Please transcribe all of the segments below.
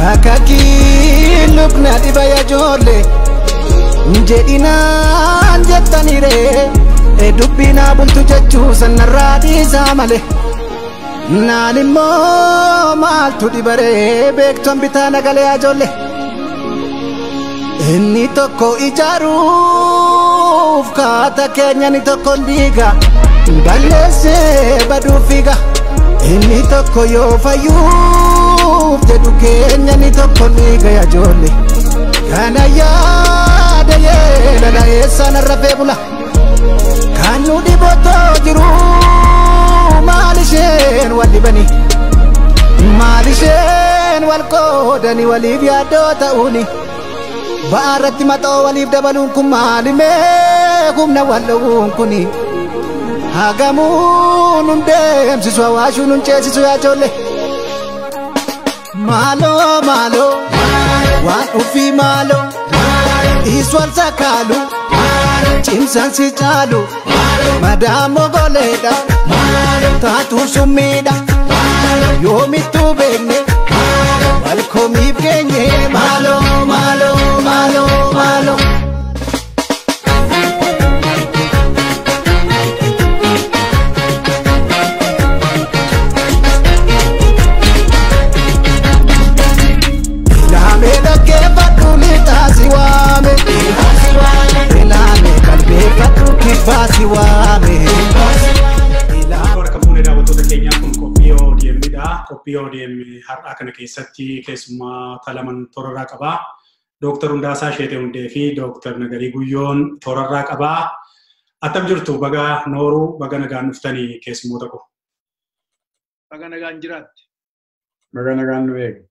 Kakakii lukna dhiba ijoollee jedhinaan jettaniire dubbinaa bultu jechuu sanarraa dhiisaa malee. Naan immoo maaltu dhibaree beektoon bitaa nagalee ijoollee. Inni tokko ijaaruuf kaata keenya inni tokko diiga balleessee baduu fiiga. Inni tokko yoo fayyuuf jedhu keenya inni tokko dhiiga ijoollee. Kana yaada yeelala eessaan rafee bula. Kan nu dhibotoo jiru maal isheen wal dhibani? Maal isheen wal qoodani waliif yaaddoo ta'uuni? Ba'aa irratti maxoo waliif dabaluun kun maalimee humna wal dhowwuun kuni? Hagamuu nun deemsisu hawaashuu nun ceesisu yaa ijoollee. Maaloo maaloo waan ofii maaloo dhiisu wal sakaalu cimsaan si caalu madaamoo goleedha taatuun summiidha yoomittuu beekne wal komiif geenye maaloo maaloo maaloo maaloo. Harka fuunee daawwattoota keenyaa kun qophii ODM dha. Qophii ODM har'aa kana keessatti keessummaa lamaan toorarraa qabaa. Dooktar Hundaasaa Sheetee Hundee fi Dooktar Nagarii Guyyoon toorarraa qabaa. Attam jirtu baga nooruu baga nagaan dhuftanii keessummoota koo. Baga nagaan jiraatte. Baga nagaan nu eege.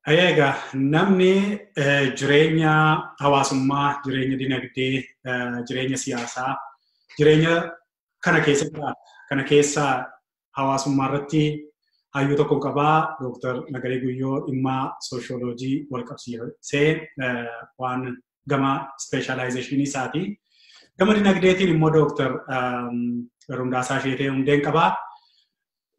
Egaa namni jireenya hawaasummaa, jireenya dinagdee, jireenya siyaasaa, jireenya kana keessa jiraata. Kana keessa hawaasummaa irratti hayyuu tokko qabaa. Dooktar Nagarii Guyyoo dhimma sooshooloojii wal qabsiisee waan gama ispeeshaalaayizeeshinii isaati. Gama dinagdeetiin immoo Dooktar Hundaasaa Sheetee Hundeen qabaa.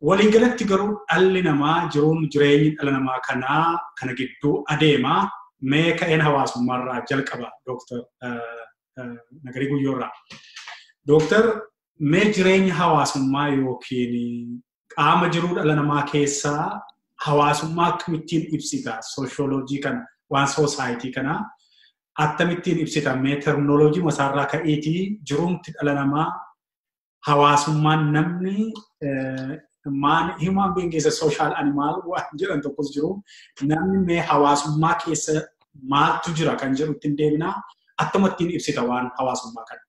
Waliigalatti garuu dhalli namaa jiruun jireenyi dhala namaa kanaa kana gidduu adeema. Mee ka'een hawaasummaarraa jalqaba Dooktar Nagarii Guyyoorraa. Dooktar mee jireenya hawaasummaa yookiin qaama jiruu dhala namaa keessaa hawaasummaa akkamittiin ibsita? Sooshooloojii kana waan soosaayitii kana akkamittiin ibsita? Mee terminoloojii masaarraa ka'eetii jiruumti dhala namaa hawaasummaan namni man human being is a social animal waan jedhan tokkos jiru. Namni mee hawaasummaa keessa maaltu jira kan jedhu ittiin deebinaa akkamittiin ibsita waan hawaasummaa kana?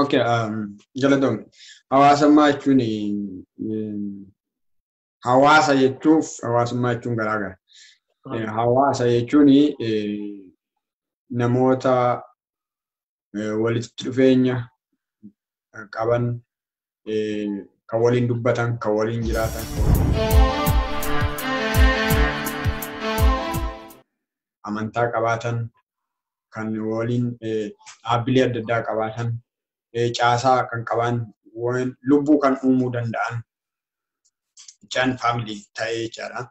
Okay, galatoomi. Hawaasummaa jechuun hawaasa jechuuf hawaasummaa jechuun garaagara. Hawaasa jechuun namoota walitti dhufeenya qaban kan waliin dubbatan, kan waliin jiraatan. Amantaa qabaatan, kan waliin dhaabbilee adda addaa qabaatan, caasaa kan qaban, lubbuu kan uumuu danda'an, jechaan faamilii ta'ee jechaadha.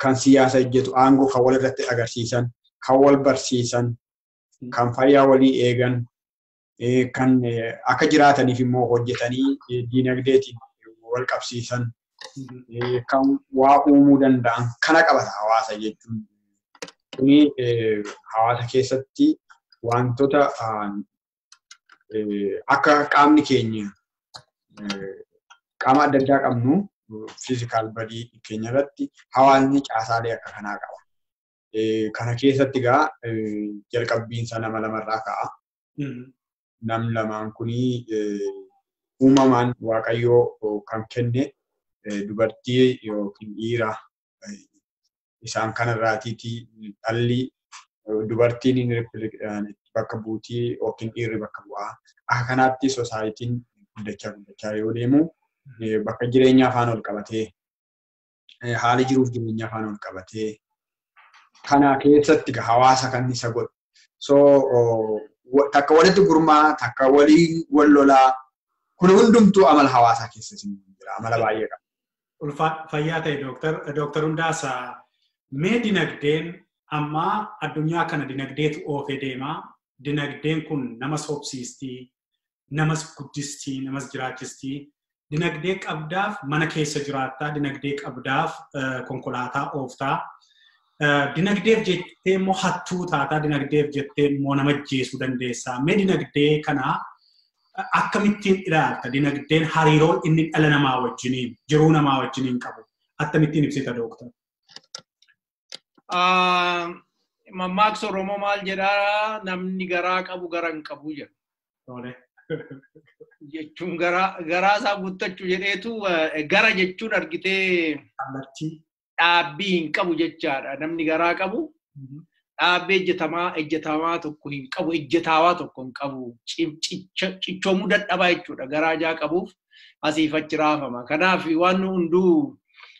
Kan siyaasa hojjetu, aangoo kan walirratti agarsiisan, kan wal barsiisan, kan fayyaa walii eegan, kan akka jiraataniif immoo hojjetanii diinagdeetiin wal qabsiisan, kan waa uumuu danda'an kana qabata hawaasa jechuun. Kuni hawaasa keessatti wantoota akka qaamni keenya qaama adda addaa qabnu fiizikaal badii keenya irratti hawaasni caasaalee akka kanaa qaba. Kana keessatti egaa jalqabbiinsa nama lamarraa ka'a. Namni lamaan kuni uumamaan Waaqayyoo kan kenne dubartii yookiin dhiira isaan kanarraatiiti dhalli dubartiin bakka buutii yookiin dhiirri bakka bu'aa. Akka kanaatti soosaayitiin guddachaa guddachaa yoo deemu bakka jireenyaa faana ol qabatee haala jiruuf jireenyaa faana ol qabatee kana keessatti hawaasa kan isa godhu. So takka walitti gurmaa, takka waliin wal lolaa kun hundumtuu amala hawaasaa keessa jira. Amala baay'ee qaba. Fayyaa ta'e Dooktar Hundaasaa, mee dinagdeen amma addunyaa kana dinagdeetu oofee deemaa. Dinagdeen kun nama soobsiistii, namas guddistii, namas jiraachistii. Dinagdee qabdaaf mana keessa jiraattaa, dinagdee qabdaaf konkolaataa ooftaa. Dinagdeef jettee immoo hattuu taataa, dinagdeef jettee immoo nama ajjeesuu dandeessaa. Mee dinagdee kana akkamittiin ilaalta? Dinagdeen hariiroo inni dhala namaa wajjiniin, jiruu namaa wajjiniin qabu. Akkamittiin ibsita Dooktar? Mammaaksa Oromoo maal jedhaa? Namni garaa qabu gara hin qabu jedha. Jechuun garaa isaa guuttachuu jedheetu gara jechuun argitee dhaabbii hin qabu jechaadha. Namni garaa qabu dhaabbii ejjetamaa tokko hin qabu, ejjetaawaa tokko hin qabu. Cichoomuu dadhabaa jechuudha. Garaa ijaa qabuuf asiif achi raafama. Kanaaf waan hunduu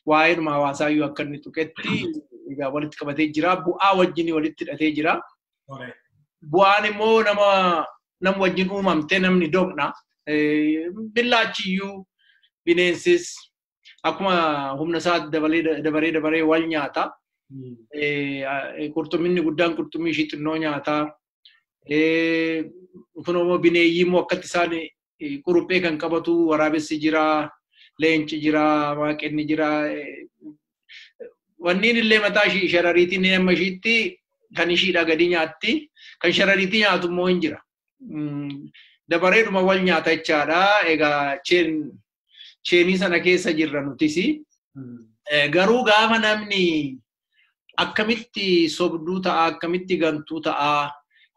waa'eedhuma hawaasaayyuu akka inni tuqetti egaa walitti qabatee jira. Bu'aa wajjin walitti hidhatee jira. Bu'aan immoo nama wajjin uumamte namni doqna. Billaachiyyuu bineensis akkuma humna isaa dabaree dabaree wal nyaata. Qurxumminni guddaan qurxummii ishii xinnoo nyaata. Kun immoo bineeyyii immoo akkatti isaan quruphee kan qabatu waraabessi jira, leenci jira, waaqenni jira. Wanniin illee mataa ishii sharariitiin amma ishiitti kan ishiidha gadi nyaatti. Kan sharariitii nyaatu immoo hin jira. Dabareedhuma wal nyaata jechaadha. Egaa cheenii sana keessa jirra nutis. Garuu gaafa namni akkamitti sobduu ta'a, akkamitti gantuu ta'a,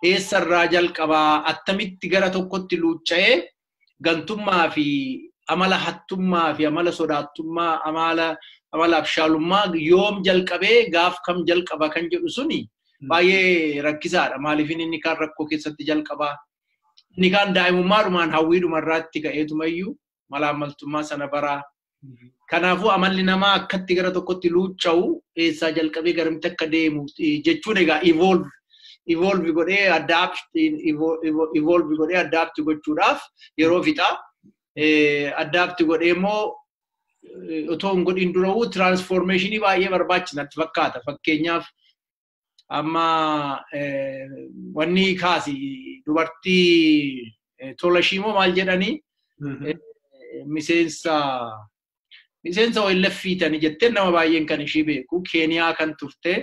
eessarraa jalqabaa, attamitti gara tokkotti luucca'ee gantummaa fi amala hattummaa fi amala sodaattummaa, amala abshaalummaa yoom jalqabee gaaf kam jalqaba kan jedhu suni baay'ee rakkisaadha. Maaliif inni kaan rakkoo keessatti jalqabaa? Inni kaan daa'imummaadhumaan hawwiidhuma irraatti ka'eetumayyuu malaammaltummaa sana baraa. Kanaafuu amalli namaa akkatti gara tokkotti luucca'u eessaa jalqabee garamitti akka deemu jechuun egaa evolve godhee adapt evolve godhee adapt gochuudhaaf yeroo fixa. Adapt godhee immoo otoo hin godhin dura'uu transformationii baay'ee barbaachisa natti fakkaata. Fakkeenyaaf amma wanni kaasi dubartii Tolashii moo maal jedhanii miseensa OLF tani jettee nama baay'een kan ishii beeku Keeniyaa kan turte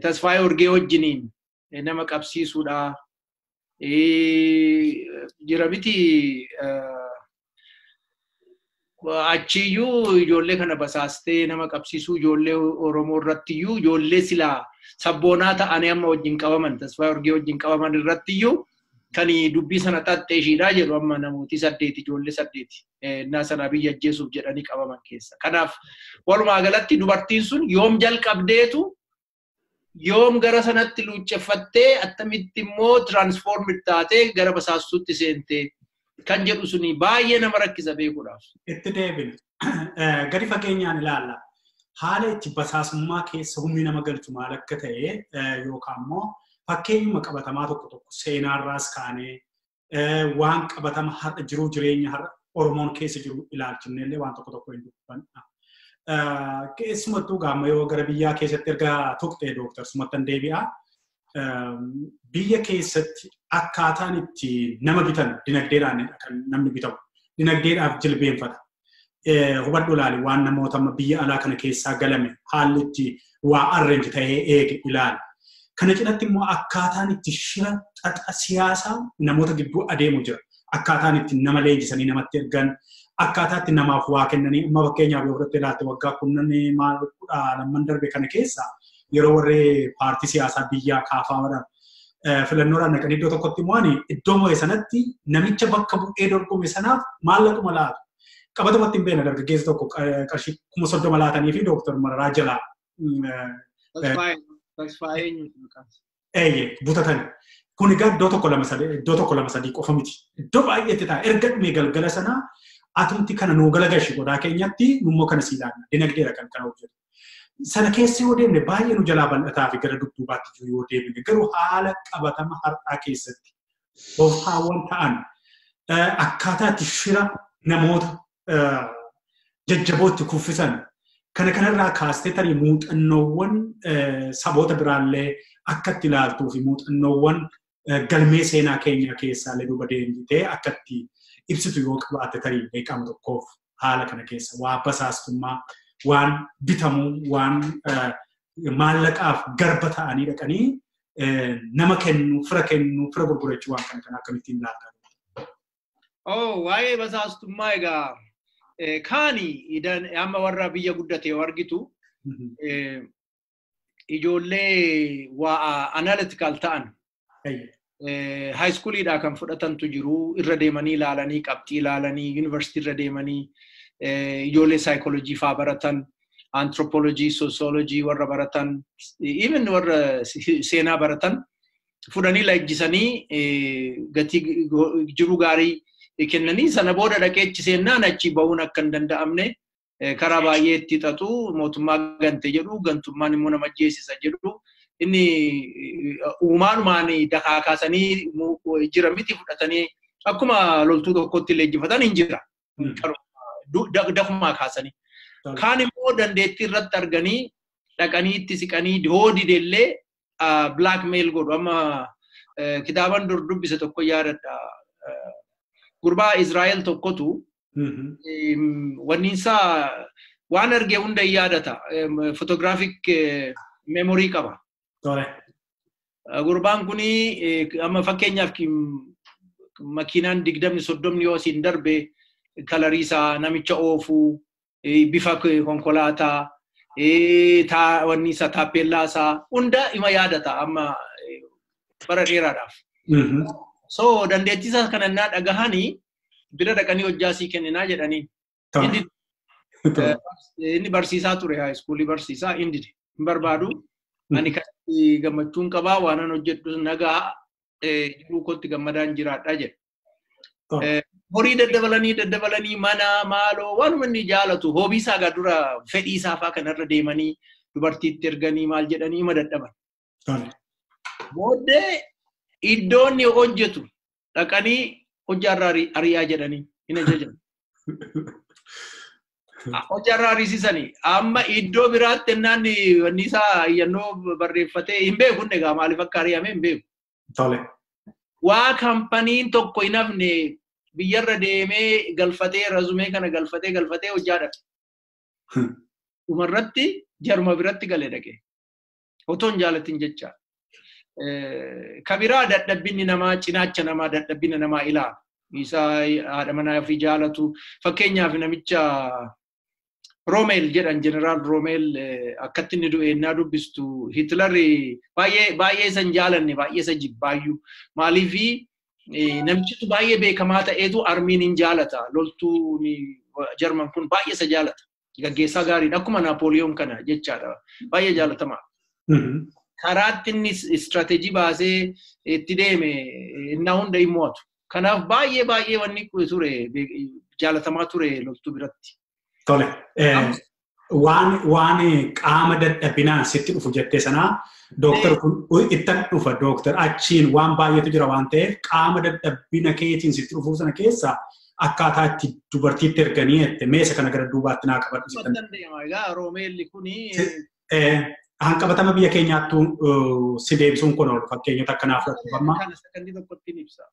Tasfaayee Urgee wajjiniin nama qabsiisuudha. Jira miti achiyyuu ijoollee kana basaastee nama qabsiisuu ijoollee Oromoo irrattiyyuu ijoollee silaa sabboonaa ta'anii amma wajjin qabaman Tasfaayee Urgee wajjin qabaman irrattiyyuu kan dubbii sana xaxxee ishiidhaa jedhu amma namooti 8 ijoollee 8 innaa sana biyya ajjeesuuf jedhanii qabaman keessa. Kanaaf walumaa galatti dubartiin sun yoom jalqabdeetu yoom gara sanatti luucceffattee attamitti immoo transform taatee gara basaastuutti seentee kan jedhu suni baay'ee nama rakkisa beekuudhaaf. Itti deebina. Gadi fageenyaan ilaalla. Haala itti basaasummaa keessa humni nama galchu maal akka ta'e yookaan immoo fakkeenyuma qabatamaa tokko tokko seenaarraas kaanee waan qabatama har'a jiruu jireenya har'a Oromoon keessa jiru ilaalchifnellee waan tokko tokko hin dubbanna. Keessumattuu gaama yoo gara biyyaa keessatti erga tuqxee Dooktar Sumattan deebi'a. Biyya keessatti akkaataan itti nama bitan dinagdeedhaan kan namni bitamu. Dinagdeedhaaf jilbeenfata. Hubadhu ilaali waan namoota amma biyya alaa kana keessaa galame haalli itti waa arrange ta'ee eege ilaali. Kana cinatti immoo akkaataan itti shira xaxa siyaasaa namoota gidduu adeemu jira. Akkaataan itti nama leenjisanii namatti ergan, akkaataa itti namaaf waa kennanii amma fakkeenyaaf yoo fudhatte ilaalte waggaa 12 darbe kana keessa yeroo warri paartii siyaasaa biyyaa kaafaadhaan filannoodhaan naqanii iddoo tokkotti immoo iddoo mo'e sanatti namicha bakka bu'ee dorgome sanaaf maallaquma laatu. Qabatamatti hin beekna dargaggeessa tokko qarshii 30,000 laatanii fi Dooktar Mararaa jalaa. Eeyyee butatani. Kun egaa iddoo tokko lama sadii qofa miti. Iddoo baay'eetti ta'a. Erga dhumee galgala sanaa atumti kana nuu galagashi qodaa keenyatti nummoo kana sii laanna. Dinagdeedha kan kana hojjetu. Sana keessa yoo deemne baay'ee nu jalaa bal'ataa fi gara dudduubaatti jiru yoo deemne garuu haala qabatama har'aa keessatti tooftaawwan ta'an akkaataa itti shira namoota jajjabootti kuffisan. Kana kanarraa kaastee tarii muuxannoowwan saboota biraallee akka itti ilaaltuu fi muuxannoowwan galmee seenaa keenya keessaallee duuba deemtee akka itti ibsitu yoo qabaatte tarii beekamu tokkoof haala kana keessa waa basaastummaa, waan bitamuu, waan maallaqaaf garba ta'anii dhaqanii nama kennu, fira kennu, fira gurgurachuu waan kana kana akkamittiin ilaalta? Oh, waa'ee basaastummaa egaa kaani amma warra biyya guddate yoo argitu ijoollee waa analytical ta'an high schooliidhaa kan fudhatantu jiru, irra deemanii ilaalanii qabxii ilaalanii yuunivarsiitii irra deemanii ijoollee saayikoolojii faa baratan, anthropology, sociology warra baratan, even warra seenaa baratan fudhanii leenjisanii gatii jiru gaarii kennanii sana booda dhaqee achi seennaan achi bahuun akka hin danda'amne karaa baay'ee itti xaxu, mootummaa gante jedhu, gantummaan immoo nama ajjeesisa jedhu, inni uumaanumaan dakaa kaasanii jira miti fudhatanii akkuma loltuu tokkotti leenjifatan hin jira. Dakumaa kaasanii. Kaan immoo dandeettii irratti arganii dhaqanii itti siqanii hoo didellee blackmail godhu. Amma kitaaban dur dubbise tokko yaadadha. Gurbaa Israa'el tokkotu wanni isaa waan arge hunda yaadata. Photographic memory qaba. Gurbaan kuni amma fakkeenyaaf makiinaan 20 30 yoo asiin darbe kalarii isaa, namicha oofuu, bifa konkolaataa, wanni isaa taappeellaa isaa hunda ima yaadata amma bara dheeraadhaaf. So dandeettii isaa kana innaa dhagahanii bira dhaqanii hojjaa sii kenninaa jedhanii. Inni barsiisaa ture, high schoolii barsiisaa, inni dide. Hin barbaadu. Ani kan gammachuun qabaa, waan an hojjedhu nagaa, jiruu kootti gammadaan jiraadha jedhe. Horii daddabalanii daddabalanii mana maaloo waanuma inni jaalatu hobby isaa gaa dura fedhii isaa fa'aa kanarra deemanii dubartiitti erganii maal jedhanii ima dadhaban. Booddee iddoo inni hojjetu dhaqanii hojjaarraa ari'aa jedhanii hin ajajan. Hojjaarraa ariisisanii amma iddoo biraatti ennaan wanni isaa iyyannoo barreeffatee hin beeku, egaa maaliif akka ari'ame hin beeku. Waa kaampaniin tokko hin hafne biyyarra deemee galfatee resume kana galfatee galfatee hojjaa dhabe. Dhumarratti jaruma biratti galee dhaqe. Otoo hin jaalatin jecha. Kabiraa dadhabbinni namaa cinaacha namaa dadhabbina namaa ilaala. Isa haadha manaa ofii jaalatu. Fakkeenyaaf namicha Roomeel jedhan, Jeneraal Roomeel, akkatti inni du'e ennaa dubbistu Hitler baay'ee baay'ee isa hin jaalanne, baay'ee isa jibbaayyuu. Maaliifi namichitu baay'ee beekamaa ta'eetu armiin hin jaalata. Loltuun Jarman kun baay'ee isa jaalata. Gaggeessaa gaariidha. Akkuma Naapooliyoon kana jechaadha. Baay'ee jaalatamaa. Karaatti inni istirateejii baasee itti deeme innaa hunda hin mo'atu. Kanaaf baay'ee baay'ee wanni ture jaalatamaa ture loltuu biratti. Tole. Waan qaama dadhabinaan sitti dhufu jettee sanaa dooktar kun ittan dhufa dooktar, achiin waan baay'eetu jira waan ta'eef qaama dadhabina keetiin sitti dhufuu sana keessa akkaataa itti dubartiitti erganii jette meesha kana gara duubaatti naa qabadhu sittan. Egaa Roomeelli kuni. Hanqabatama biyya keenyaattuu si deebisuun kun oolu fakkeenyota akkanaa fudhatu. Kana sakandii tokkotti ibsa.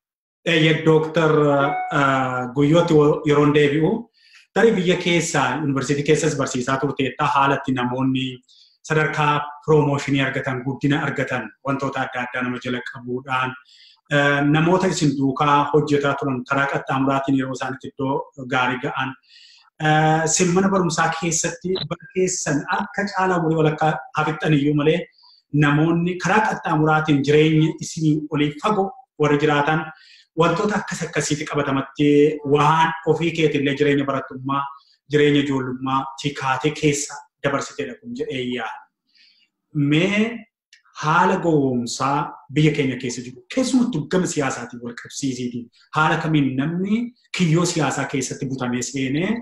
Dooktar Guyyootti yeroon deebi'u tarii biyya keessaa yuunivarsiitii keessas barsiisaa turteetta, haalatti namoonni sadarkaa piroomooshinii argatan, guddina argatan wantoota adda addaa nama jala qabuudhaan, namoota isin duukaa hojjetaa turan karaa qaxxaamuraatiin yeroo isaan itti iddoo gaarii ga'an, sin mana barumsaa keessatti bara keessan akka caalaa umurii walakkaa hafixxan iyyuu malee namoonni karaa qaxxaamuraatiin jireenya isinii olii fagoo warri jiraatan wantoota akkas akkasiitti qabatamatti waan ofii keetillee jireenya barattummaa, jireenya ijoollummaa tikaatee keessa dabarsiteedha kun jedhee yaada. Mee haala gowwoomsaa biyya keenya keessa jiru keessumattuu gama siyaasaatiin wal qabsiisiitiin haala kamiin namni kiyyoo siyaasaa keessatti butamee seenee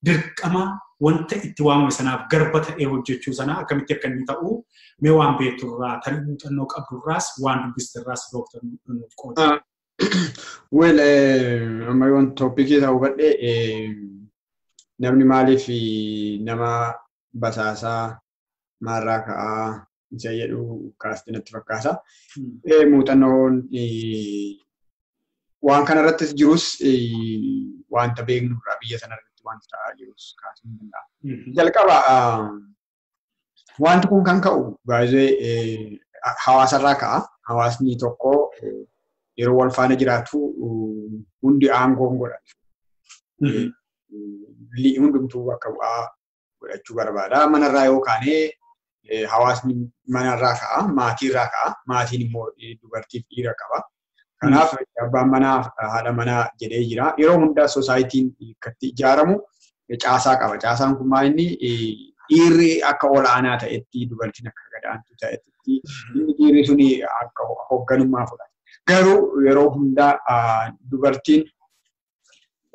dirqama wanta itti waamame sanaaf garba ta'ee hojjechuu sana akkamitti akka inni ta'u mee waan beekturraa, tarii muuxannoo qabdurraas, waan dubbistirraas dooktar nuuf qooda. Well, amma yoon topicii isaa hubadhe Namni maaliif nama basaasaa maarraa ka'aa isa jedhu kaasti natti fakkaata. Muuxannoon waan kanarrattis jirus wanta beeknurraa biyya sanarratti wanta ta'aa jirus kaasuu ni danda'a. Jalqaba wanti kun kan ka'u baay'ee hawaasarraa ka'a. Hawaasni tokko yeroo wal faana jiraatu hundi aangoo godhatu. Hundumtuu bakka bu'aa godhachuu barbaada. Manarraa yoo kaane hawaasni manarraa ka'a, maatiirraa ka'a. Maatiin immoo dubartiif dhiira qaba. Kanaaf abbaan manaa haadha manaa jedhee jira. Yeroo hundaa soosaayitiin akkatti ijaaramu caasaa qaba. Caasaan kun maal inni dhiirri akka olaanaa ta'etti dubartiin akka gadaantu ta'etti inni dhiirri suni akka hoogganummaa fudhata. Garuu yeroo hundaa dubartiin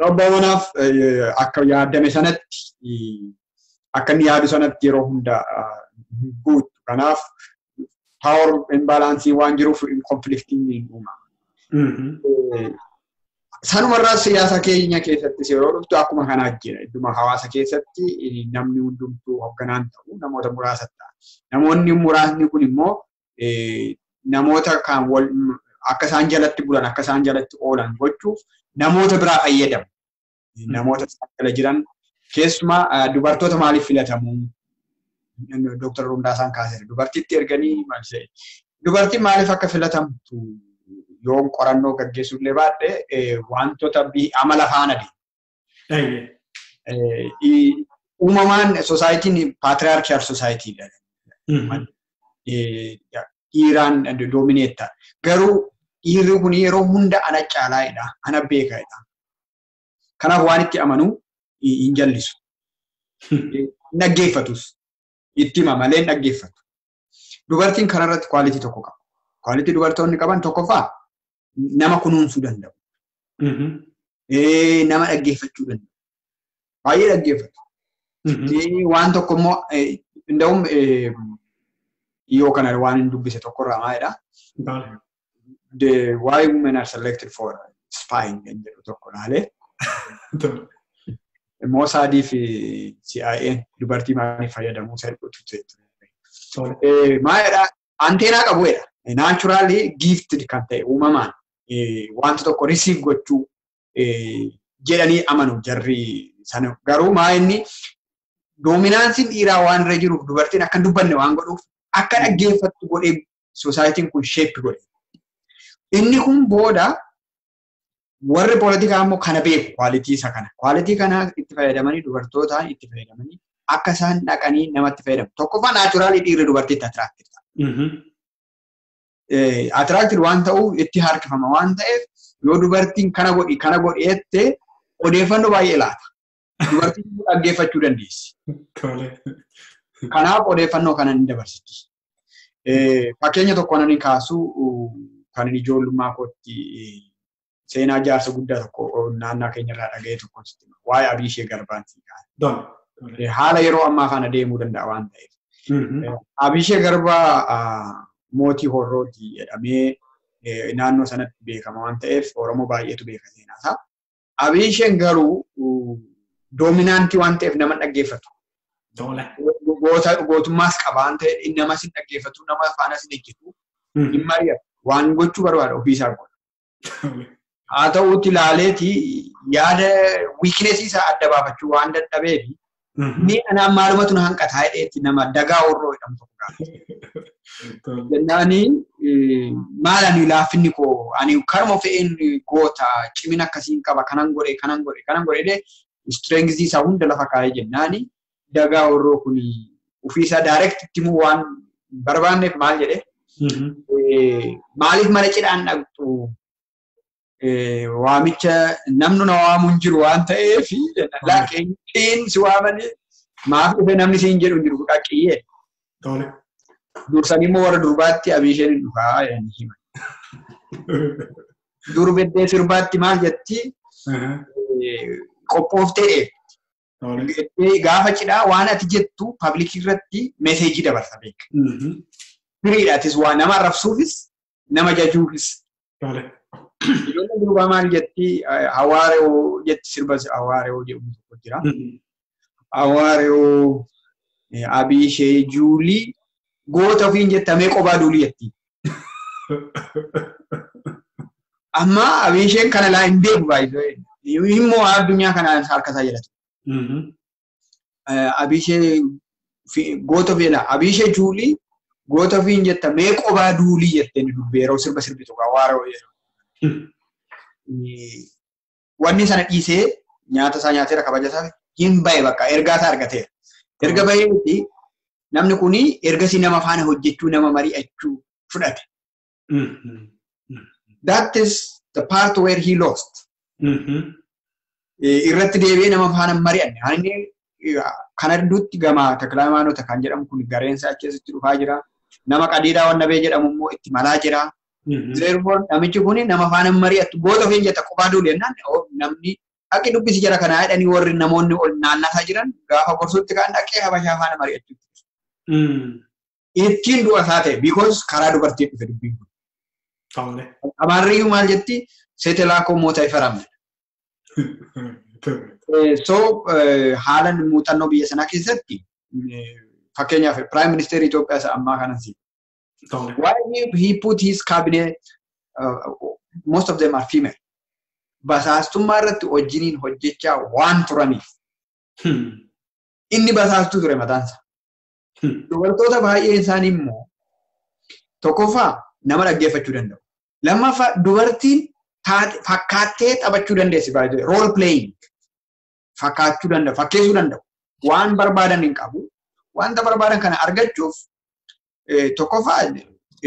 abbaa manaaf akka yaadame sanatti akka inni yaadu sanatti yeroo hundaa guutu. Kanaaf power imbalance waan jiruuf konfliktiin ni uumama. Sanumarraa siyaasa keenya keessattis yeroo dhuftu akkuma kanaa jira. Idduma hawaasa keessatti namni hundumtuu hoogganaan ta'u namoota muraasa ta'a. Namoonni muraasni kun immoo namoota kan akka isaan jalatti bulan akka isaan jalatti oolan gochuuf namoota biraa fayyadamu. Namoota isaan jala jiran keessumaa dubartoota maaliif filatamu? Dooktar Hundaasaan kaaseera. Dubartiitti erganii maal ta'e? Dubartiin maaliif akka filatamtu yoo qorannoo gaggeessuu illee baadhe wantoota amala faana deemu. Uumamaan soosaayitiin paatriyaarkiyaal soosaayitiidha. Dhiiraan doomineetta. Garuu dhiirri kun yeroo hunda ana caalaa'edha. Ana beekaadha. Kanaaf waan itti amanu hin jallisu. Dhaggeeffatus. Itti hima malee hin dhaggeeffatu. Dubartiin kanarratti kwaalitii tokko qaba. Kwaalitii dubartoonni qaban tokkoffaa nama kunuunsuu danda'u. Nama dhaggeeffachuu danda'u. Baay'ee dhaggeeffatu. Waan tokko immoo nda'uun yoo kana waan hin dubbise tokkorraa maalidha? The why women are selected for spying kan jedhu tokko laalee. Mossaadii fi CIA dubartii maaliif fayyadamuu salphatu ture. Maalidha? Anteenaa qabuudha. Naturally gifted kan ta'e uumamaan wanta tokko receive gochuu jedhanii amanu jarri sana. Garuu maa inni doominaansiin dhiiraa waan irra jiruuf dubartiin akka hin dubbanne waan godhuuf akka dhaggeeffattu godhee soosaayitiin kun sheeppi godhe. Inni kun booda warri poolitikaa immoo kana beeku kwaalitii isa kana. Kwaalitii kana itti fayyadamanii dubartootaan itti fayyadamanii akka isaan dhaqanii namatti fayyadamu. Tokkoffaa naachuraalii dhiirri dubartiitti atiraaktir ta'a. Atiraaktir waan ta'uuf itti harkifama waan ta'eef yoo dubartiin kana godhi kana godhi jettee odeeffannoo baay'ee laata. Dubartiin dhaggeeffachuu dandeessi. Kanaaf odeeffannoo kana ni dabarsiti. Fakkeenya tokko nan kaasu kan ijoollummaa kootti seenaa jaarsa guddaa tokko naannaa keenyarraa dhaga'e tokko sitti hima. Waa'ee Abiishee Garbaan si kaasa. Haala yeroo ammaa kana deemuu danda'a waan ta'eef. Abiishee Garbaa mootii Horrooti jedhamee naannoo sanatti beekama waan ta'eef Oromoo baay'eetu beeka seenaasaa. Abiisheen garuu doominaantii waan ta'eef nama dhaggeeffatu. Gootummaas qaba waan ta'eef namas hin dhaggeeffatu, nama faanas hin ejjitu, hin mari'atu. Waan gochuu barbaada ofiisaa godha. Haa ta'uutti ilaaleeti yaada wiiknesii isaa adda baafachuu waan dadhabeef ni anaan maalumatu na hanqataa jedheetti nama dagaa horroo jedhamu tokko gaafate. Jennaani maal ani laaffinni koo ani karuma fe'een goota cimina akkasiin qaba kanan godhe kanan godhe kanan godhe jedhee strengthii isaa hunda lafa kaa'ee jennaani dagaa horroo kun ofiisaa direct itti himuu waan barbaanneef maal jedhee maaliif mana cidhaan dhaqxu waamicha namni na waamu hin jiru waan ta'eef laakiin si waamanii maaf dhufe namni siin jedhu hin jiru qaqqiyee. Dursanii immoo warra durbaatti Abiisheen hin dhufaa jedhanii himan. Durbeddee sirbaatti maal jetti qophooftee dheetti. Gaafa cidhaa waan ati jettu paablikii irratti meeseejii dabarsa beeka. Firiidha atis waa nama arrabsuufis nama jajuufis. Ijoolleen durbaa maal jetti hawaaree jetti sirba hawaaree jedhamu tokko jira. Awaaroo Abishee Juulii goota ofiin jettamee qophaa duulii jetti. Amma Abisheen kana laa hin beeku baay'ee. Immoo addunyaa kanaan harka isaa jedhatu. Abishee goota ofiin Abishee Juulii goota ofiin jettamee qophaa duulii jettee ni dubbee yeroo sirba sirbitu awaaroo yeroo. Wanni sana dhiisee nyaata isaa nyaateera kabaja isaa hin bahe bakka ergaa isaa argateera. Erga baheeti namni kuni ergasii nama faana hojjechuu nama mari'achuu fudhate. That is the part where he lost. Irratti deebi'ee nama faana mari'anne. Inni kana gidduutti gama Taklamaanota kan jedhamu kun gareensa achi dhufaa jira. Nama Qadiidaa Wannabee jedhamu immoo itti malaa jira. Therefore namichi kun nama faana mari'attu goota ofiin jetta qophaa duule jennaan namni dhaqi dubbisi jara kanaa jedhanii warri namoonni ol naannasaa jiran gaafa gorsuutti kan dhaqee Habashaa faana mari'achuutti. Ittiin du'a isaa ta'e because karaa dubartii dhufe dubbiin kun. Amaarriyyuu maal jetti seetelaakoo moota ifaramne. So haala muuxannoo biyya sanaa keessatti fakkeenyaaf Prime Minister Itoophiyaa isa ammaa kanan si. Why he put his cabinet, most of them are female. Basaastummaa irratti wajjiniin hojjechaa waan turaniif. Inni basaastuu ture mataansa. Dubartoota baay'een isaanii immoo tokkoffaa nama dhaggeeffachuu danda'u. Lammaffaa dubartiin fakkaattee taphachuu dandeessi baay'ee. Role playing fakkaachuu danda'u, fakkeessuu danda'u. Waan barbaadan hin qabu. Wanta barbaadan kana argachuuf tokkoffaa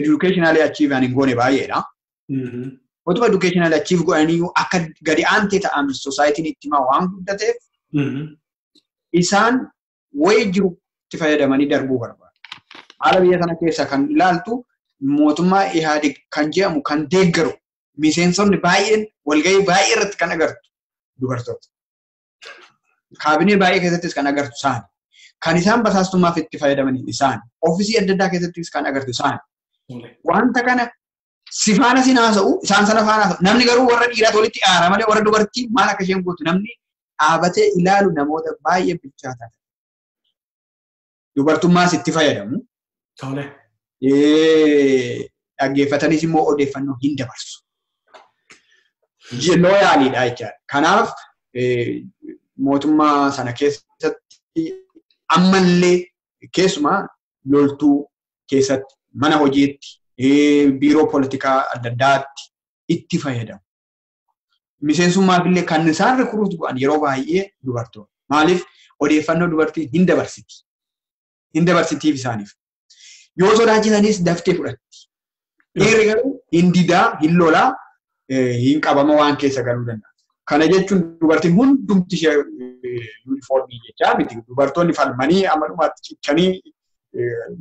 educationally achieve hin goone baay'eedha. Otuma educationally achieve godhanii akka gadi aantee ta'an societyin itti himaa waan guddateef isaan wayii jiru itti fayyadamanii darbuu barbaadu. Haala biyya sana keessa kan ilaaltu mootummaa Ihaadig kan jedhamu kan deeggaru miseensonni baay'een walgahii baay'ee irratti kan agartu dubartoota. Kaabinee baay'ee keessattis kan agartu isaan. Kan isaan basaastummaaf itti fayyadaman isaan. Ofiisii adda addaa keessattis kan agartu isaan. Wanta kana si faana sin haasa'u isaan sana faana haasa'u. Namni garuu warra dhiiraatu walitti aara malee warra dubartii maal akka isheen gootu namni dhaabatee ilaalu namoota baay'ee bilchaataa. Dubartummaas itti fayyadamu. Dhaggeeffatanis immoo odeeffannoo hin dabarsu. Loyaliidha jechaadha. Kanaaf mootummaa sana keessatti ammallee keessumaa loltuu keessatti mana hojiitti biiroo poolitikaa adda addaatti itti fayyadamu. Miseensummaaf illee kan isaan recruit godhan yeroo baay'ee dubartoota. Maaliif odeeffannoo dubartii hin dabarsiti. Hin dabarsitiif isaaniif. Yoo sodaachisanis daftee fudhatti. Dhiirri garuu hin didaa, hin lolaa, hin qabama waan keessa galuu danda'a. Kana jechuun dubartiin hundumti ishee yuunifoormii jechaa miti. Dubartoonni falmanii amma dhumaatti cichanii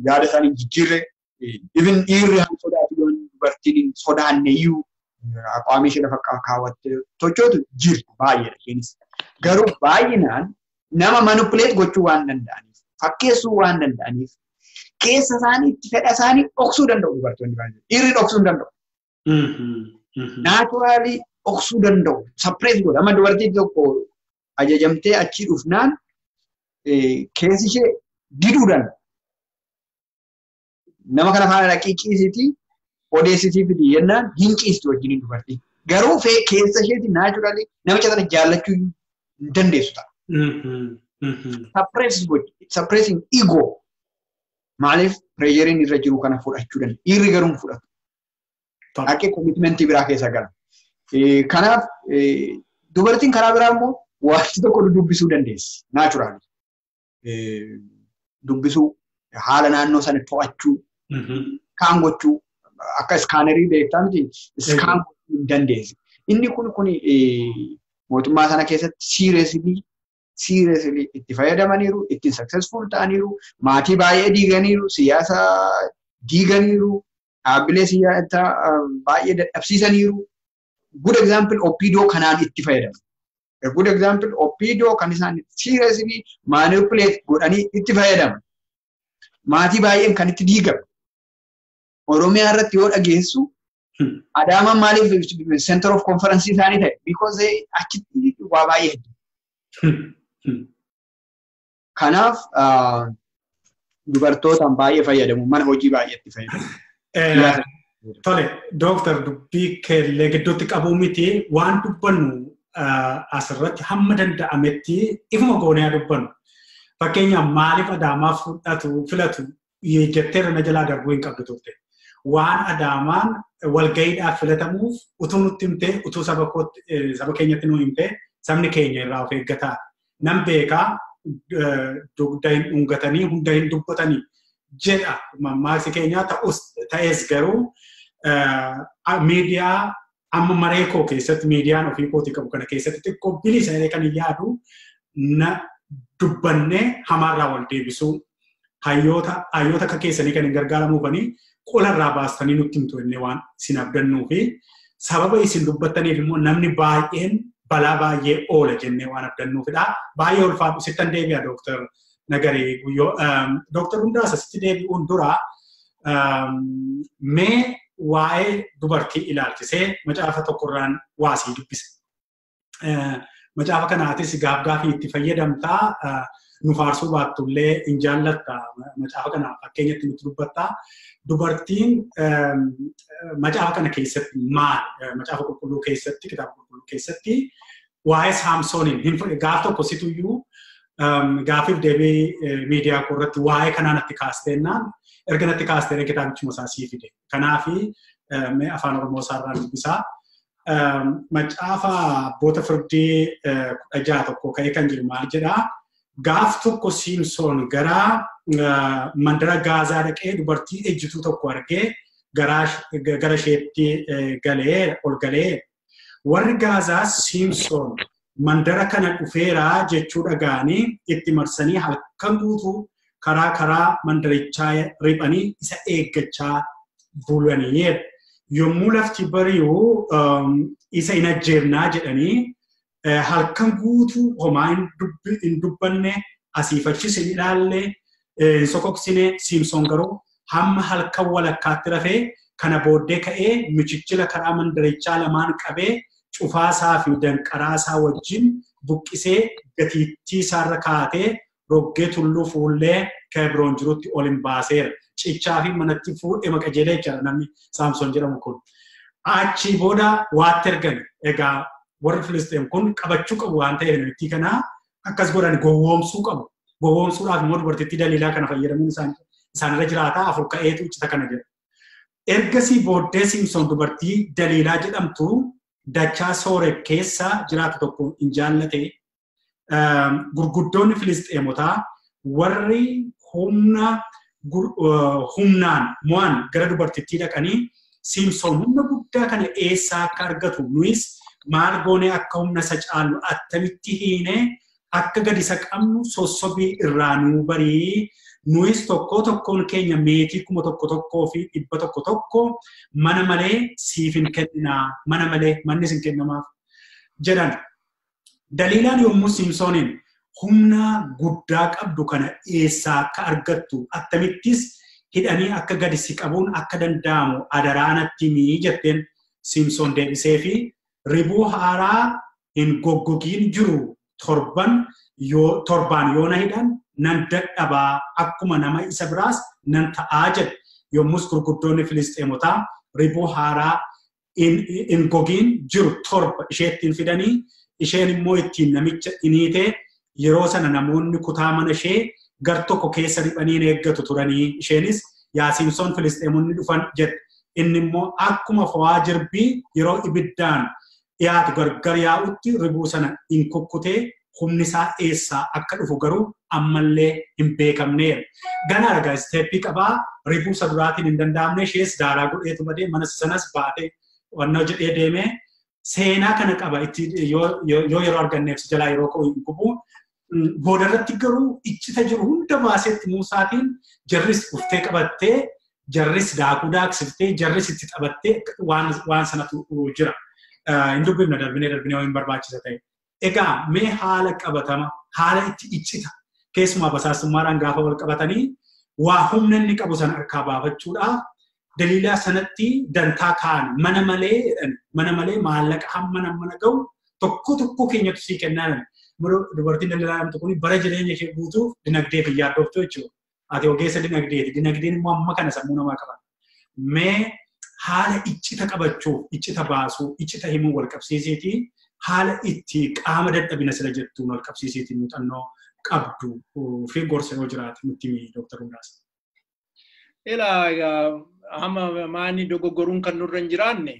yaada isaanii jijjiirre even dhiirri haa sodaatu yoo dubartiin hin sodaanne iyyuu aqwaamii ishee lafa kaawwattee tochootu jirtu baay'eedha isheenis. Garuu baay'inaan nama manipulate gochuu waan danda'aniif, fakkeessuu waan danda'aniif keessa isaanii itti fedha isaanii dhoksuu danda'u dubartoonni baay'een. Dhiirri dhoksuu hin danda'u. Naturally dhoksuu danda'u. Suppress godha. Amma dubartiin tokko ajajamtee achii dhufnaan keessi ishee diduu danda'a. Nama kana faana dhaqii ciisitii odeessitii fidi jennaan hin ciistu wajjiniin dubartiin. Garuu keessa isheeti naturally namicha sana jaallachuu hin dandeessu ta'a. Suppress gochi. Suppressing ego. Maaliif pressureiin irra jiru kana fudhachuu danda'a. Dhiirri garuu hin fudhatu. Dhaqee commitmentii biraa keessa gala. Kanaaf dubartiin karaa biraa immoo wanti tokko dubbisuu dandeessi. Naturally. Dubbisuu haala naannoo sana to'achuu kaan gochuu akka scannerii beektaa miti scan gochuu hin dandeessi. Inni kun mootummaa sana keessatti seriously itti fayyadamaniiru, ittiin successful ta'aniiru, maatii baay'ee diiganiiru, siyaasa diiganiiru, dhaabbilee siyaasaa baay'ee dadhabsiisaniiru. Good example OPDO kanaan itti fayyadamu. A good example OPDO kan isaan seriously manipulate godhanii itti fayyadaman. Maatii baay'een kan itti diigamu. Oromiyaa irratti yoo dhageessu Adaamaan maaliif center of conference isaanii ta'e? Because achitti waa baay'ee hedduu. Kanaaf dubartootaan baay'ee fayyadamu, mana hojii baay'eetti fayyadamu. Tole, Dooktar, dubbii keellee gidduutti qabuu miti waan dubbannu asirratti hamma danda'ametti ifuma goonee dubbannu. Fakkeenyaaf maaliif Adaamaa filatu jetteerra na jalaa darbuu hin qabdu turte. Waan Adaamaan walga'iidhaaf filatamuuf utuu nutti himtee, utuu saba keenyatti nu himtee, sabni keenya irraa of eeggataa. Nan beekaa dugda hin dhungatanii, hunda hin dubbatanii jedha mammaaksi keenyaa. Ta'es garuu miidiyaa amma maree koo keessatti, miidiyaan ofii kootii qabu kana keessatti xiqqoo bilisa jedhee kan hin yaadu na dubbannee hamaarraa wal deebisuu, hayyoota akka keessanii kan hin gargaaramuufanii qolarraa baastanii nutti himtu inni waan isin abdannuu fi sababa isin dubbattaniif immoo namni baay'een balaa baay'ee oola jennee waan abdannuufidha. Baay'ee ulfaadhu, sittan deebi'a Dooktar Nagarii Guyyoo. Dooktar Hundaasa, sitti deebi'uun dura mee waa'ee dubartii ilaalchisee macaafa tokkorraan waasii dubbise. Macaafa kanaatis gaaf gaafii itti fayyadamtaa, nu faarsuu baattullee hin jaallatta. Macaafa kana fakkeenyatti nutti dubbattaa. Dubartiin macaafa kana keessatti maal? Macaafa qulqulluu keessatti, kitaaba qulqulluu keessatti waa'ee Saamsooniin gaaf tokko situyyuu gaafiif deebii miidiyaa koo irratti waa'ee kanaa natti kaasteennaan, erga natti kaasteen kitaabichuma isaa sii fide. Kanaafi mee afaan Oromoo isaarraa dubbisaa. Macaafa Abboota Firdii 16:1 ka'ee kan jiru maal jedhaa? Gaaf tokko Siimsoon gara mandara Gaazaa dhaqee dubartii ejjituu tokko argee gara isheetti galee ol galee. Warri Gaazaa Siimsoon mandara kana dhufeeraa jechuu dhaga'anii itti marsanii halkan guutuu karaa karaa mandarichaa riphanii isa eeggachaa bulanii. Yommuu lafti bari'u isa hin ajjeefnaa jedhanii halkan guutuu homaa hin dubbanne, asiif achis hin ilaalle, hin sokoksine. Siimsoon garuu hamma halkan walakkaatti rafee kana booddee ka'ee michichila karaa mandarichaa lamaan qabee cufaasaa fi danqaraasaa wajjin buqqisee gatiittii isaarra kaatee roggee tulluu fuullee Kebroon jirutti ol hin baaseera. Cichaa fi manatti fuudhee maqajeelee jechaadha namni Saamsoon jedhamu kun. Achii booda waatti ergan. Egaa warri Filisxeem kun qabachuu qabu waan ta'eef namittii kanaa akkas godhan gowwoomsuu qabu. Gowwoomsuudhaaf immoo dubartittii Daliilaa kana fayyadamuun isaanirra jiraataa afur ka'eetu iccita kana jedha. Ergasii booddee Siimsoon dubartii Daliilaa jedhamtu dachaa Sooree keessa jiraatu tokko hin jaallate. Gurguddoonni Filisxeemotaa warri humnaan mo'an gara dubartittii dhaqanii, Siimsoon humna guddaa kana eessaa akka argatu, nuyis maal goonee akka humna isa caalu attamitti hiinee akka gadi isa qabnu sossobii irraa nuu barii, nuyis tokko tokkoon keenya meetii 1100 mana malee siif hin kenninaa, mana malee manni sin kennamaaf jedhan. Daliilaan yommuu Siimsooniin humna guddaa qabdu kana eessaa akka argattu, attamittis hidhanii akka gadi si qabuun akka danda'amu adaraa natti himii jetteen, Siimsoon deebisee fi ribuu haaraa hin goggogiin jiru torbaan yoo na hidhan nan dadhabaa, akkuma nama isa biraas nan ta'aa jedhe. Yommus gurguddoonni Filisxeemotaa ribuu haaraa hin gogiin jiru 7 isheettiin fidanii, isheen immoo ittiin namicha iniitee. Yeroo sana namoonni kutaa mana ishee gar tokko keessa riphanii eeggatu turanii. Isheenis, yaa Siimsoon, Filisxeemonni dhufan jette. Inni immoo akkuma fo'aa jirbii yeroo ibiddaan dhiyaatu gargar yaa'utti ribuu sana hin kukkutee, humni isaa eessaa akka dhufu garuu ammallee hin beekamneera. Ganaa egaa isteeppii qabaa, ribuu isa duraatiin hin danda'amne, ishees daaraa godheetu badee mana sanas baatee wannoo jedhee deemee seenaa kana qaba itti yoo yeroo arganneef si jalaa yeroo ka'u hin gubu. Boodarratti garuu iccita jiru hunda baasetti Muusaatiin jarris uftee qabattee, jarris daakuu daaksiftee, jarris itti taphattee waan sanatu jira. Hin dubbifna darbinee darbinee waan barbaachisa ta'e. Egaa mee haala qabatama, haala itti iccita keessumaa basaasummaadhaan gaafa wal qabatanii waa humna inni qabu sana harkaa baafachuudhaaf Daliilaa sanatti dantaa kaa'an, mana malee maallaqa hamma mana ga'u tokko tokko keenyatu sii kennaa. Dubartiin daldalaa jedhamtu kun bara jireenya ishee guutuuf dinagdeef hin yaaddoftu jechuudha. Ati ogeessa dinagdeeti. Dinagdeen immoo amma kana sammuu namaa qaba. Mee haala iccita qabachuu, iccita baasuu, iccita himuu wal qabsiisiiti haala itti qaama dadhabina sila jettuun wal qabsiisiiti muuxannoo qabdu fi gorsa yoo jiraate nutti himi Dooktar Hundaasa. Ilaa egaa amma maani dogoggoruun kan nurra hin jiraanne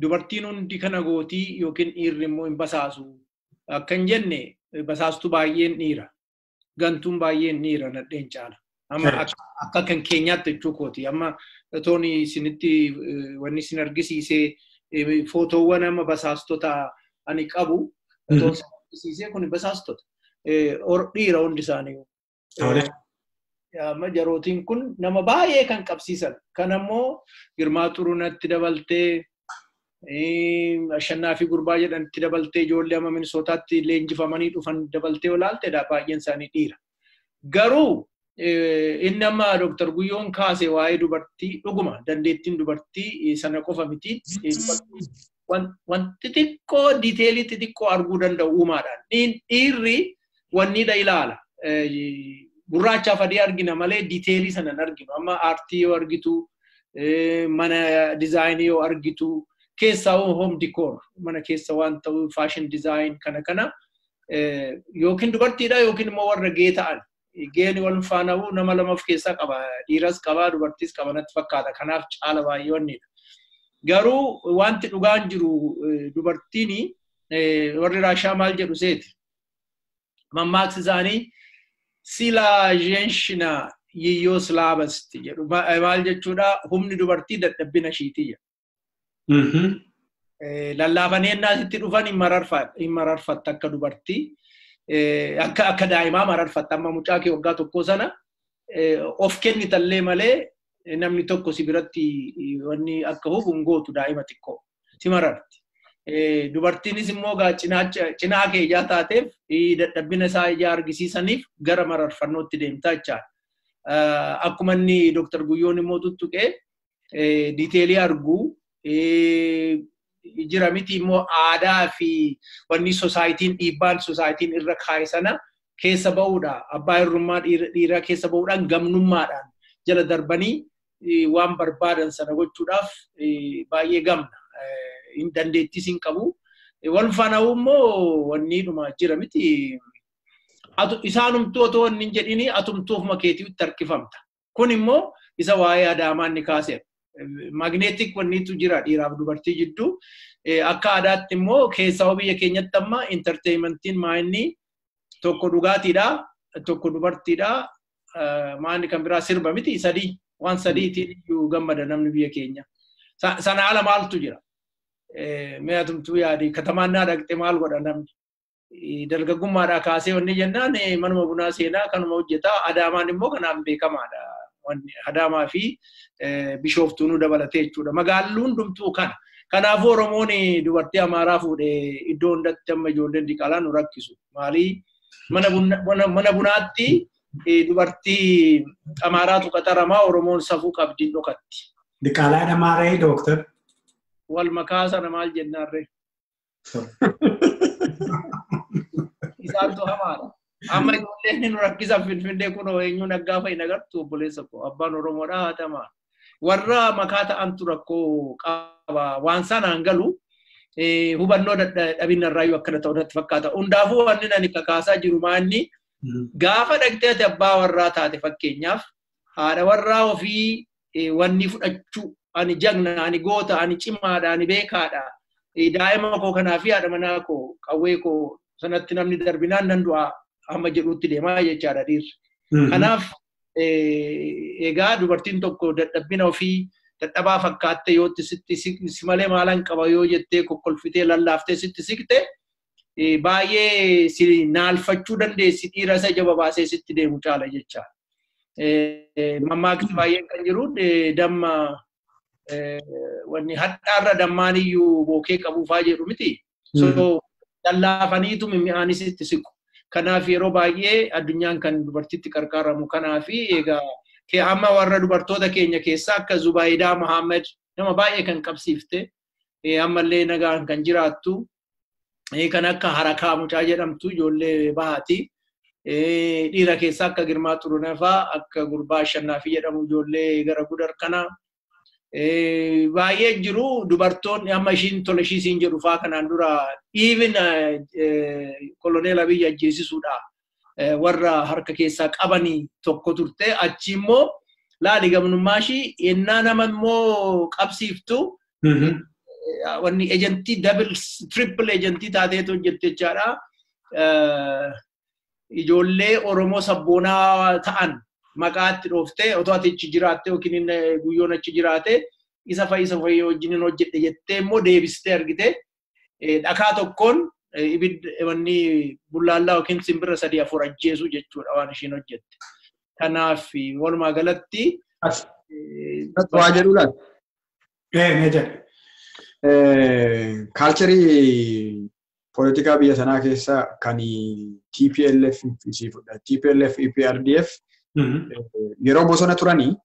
dubartiin hundi kana gootii yookiin dhiirri immoo hin basaasu. Akka hin jenne basaastuu baay'een dhiira. Gantuun baay'een dhiira nadheen caala. Amma akka kan keenyaatti jechuu kooti. Amma tooni isinitti wanni isin argisiisee footoowwan amma basaastota ani qabu toon isin argisiisee kun basaastota. Dhiira hundi isaanii. Amma jarootiin kun nama baay'ee kan qabsiisan. Kan ammoo Girmaa Xuruunatti dabaltee Ashannaa fi Gurbaa jedhanitti dabaltee ijoollee amma Minisootaatti leenjifamanii dhufan dabaltee olaalteedha baay'een isaanii dhiira. Garuu inni amma Dooktar Guyyoon kaase waa'ee dubartii dhuguma dandeettiin dubartii sana qofa miti. Wanti xixiqqoo diiteelii xixiqqoo arguu danda'u uumaadhaan. Dhiirri wanniidha ilaala. Gurraachaaf adii argina malee diiteelii sana hin arginu. Amma aartii yoo argitu, mana diizaayinii yoo argitu, keessaa home decor mana keessa waan ta'u fashion design kana kana yookiin dubartiidha yookiin immoo warra gee ta'an. Geeni wal faana nama lama of keessaa qaba. Dhiiras qaba, dubartiis qaba natti fakkaata. Kanaaf caala baay'ee wannidha. Garuu wanti dhugaan jiru dubartiin warri Raashaa maal jedhu seeti. Mammaaksi isaanii sila jenshina yiyyoo slaabasti jedhu. Maal jechuudha humni dubartii dadhabbina ishiitii jedhu. Lallaafanii ennaa sitti dhufan hin mararfatta akka dubartii. Akka daa'imaa mararfatta. Amma mucaa kee waggaa tokkoo sana of kennitallee malee namni tokko si biratti wanni akka hubu hin gootu daa'ima xiqqoo si mararti. Dubartiinis immoo cinaa kee ijaa taateef dadhabbina isaa ijaa argisiisaniif gara mararfannootti deemtaa jechaadha. Akkuma inni Dooktar Guyyoon immoo tuttuqee diiteelii arguu jira miti immoo aadaa fi wanni sosaayitiin dhiibbaan sosaayitiin irra kaa'e sana keessa ba'uudha. Abbaa hirrummaa dhiiraa keessa ba'uudhaan gamnummaadhaan jala darbanii waan barbaadan sana gochuudhaaf baay'ee gamna. Dandeettis hin qabu. Wal faana immoo wanni dhuma jira miti. Isaanumtuu otoo wanni hin jedhini atumtuu ofuma keetiitti harkifamta. Kun immoo isa waa'ee Adaamaa inni kaaseera. Magneetik wanniitu jira dhiiraaf dubartii jidduu. Akka aadaatti immoo keessaa biyya keenyatti amma intarteeymentiin maayinni tokko dhugaatiidha, tokko dubartiidha, maanni kan biraa sirba miti sadii waan sadiitiin iyyuu gammada namni biyya keenya. Sana ala maaltu jira? Mee atumtuu yaadi katamaannaa dhaqxe maal godha namni? Dargaggummaadhaa kaasee wanni jennaan manuma bunaa seenaa kanuma hojjetaa. Adaamaan immoo kanaan beekamaadha. Adaamaa fi Bishooftuunuu dabalatee jechuudha. Magaalli hundumtuu kana. Kanaafuu Oromoon dubartii Amaaraa fuudhee iddoo hundatti amma ijoolleen diqaalaa nu rakkisu. Maalii mana bunaatti dubartii Amaaraatu qaxaramaa Oromoon safuu qabdiin dhokatti. Diqaalaan Amaaree Dooktar? Wal makaa sana maal jennaarree? Isaantu hamaadha. Amma ijoolleen nu rakkisan Finfinnee kunoo eenyuun aggaafa hin agartu obboleessa koo abbaan Oromoodhaa haa ta'amaa. Warra makaa ta'antu rakkoo qaba. Waan sanaan galu hubannoo dhabinna irraayyuu akkana ta'u natti fakkaata. Hundaafuu wanni ani kakaasaa jiru maanni gaafa dhaqxee ati abbaa warraa taate fakkeenyaaf haadha warraa ofii wanni fudhachuu ani jagna, ani goota, ani cimaadha, ani beekaadha. Daa'ima koo kanaa fi haadha manaa koo qawwee koo sanatti namni darbinaan nan du'a amma jedhutti deemaa jechaadha dhiirri. Kanaaf egaa dubartiin tokko dadhabbina ofii dadhabaa fakkaatte yoo sitti si malee maalan qaba yoo jettee kokkolfitee lallaaftee sitti siqte baay'ee si naalfachuu dandeessi dhiira isa jaba baasee sitti deemu caala jechaadha. Mammaakni baay'een kan jiru damma wanni hadhaarra dammaan iyyuu bookee qabuufaa jedhu miti. So lallaafaniitu mi'aanis itti siqu. Kanaaf yeroo baay'ee addunyaan kan dubartiitti qarqaramu kanaafi egaa amma warra dubartoota keenya keessaa akka Zubaayidaa Muhammad nama baay'ee kan qabsiifte ammallee nagaan kan jiraattu Kan akka Harakaa Mucaa jedhamtu ijoollee bahaati. Dhiira keessaa akka Girmaa Xurunee fa'aa akka Gurbaa Ashannaafi jedhamu ijoollee gara Gudar kana. Baay'ee jiru dubartoonni amma ishiin tola ishii siin jedhu fa'aa kanaan dura even koloneel Abiyyi ajjeesisuudha warra harka keessaa qabanii tokko turte. Achi immoo laali gamnummaa ishii ennaa nama immoo qabsiiftu wanni ejentii double triple ejentii taateetu hojjette jechaadha. Ijoollee Oromoo sabboonaa ta'an maqaatti dhooftee otoo ati achi jiraatte yookiin guyyoon achi jiraate isa fa'i isa fa'i wajjin hojjedhe jettee immoo deebistee argite dhakaa tokkoon ibidda wanni bullaallaa yookiin simbira 3-4 ajjeesuu jechuudha waan ishiin hojjette. Kanaaf walumaa galatti. Waa jedhu laata? Ee jedhe. Kaalcharii poolitikaa biyya sanaa keessa kan TPLF fudha. TPLF, EPRDF yeroo bosona turanii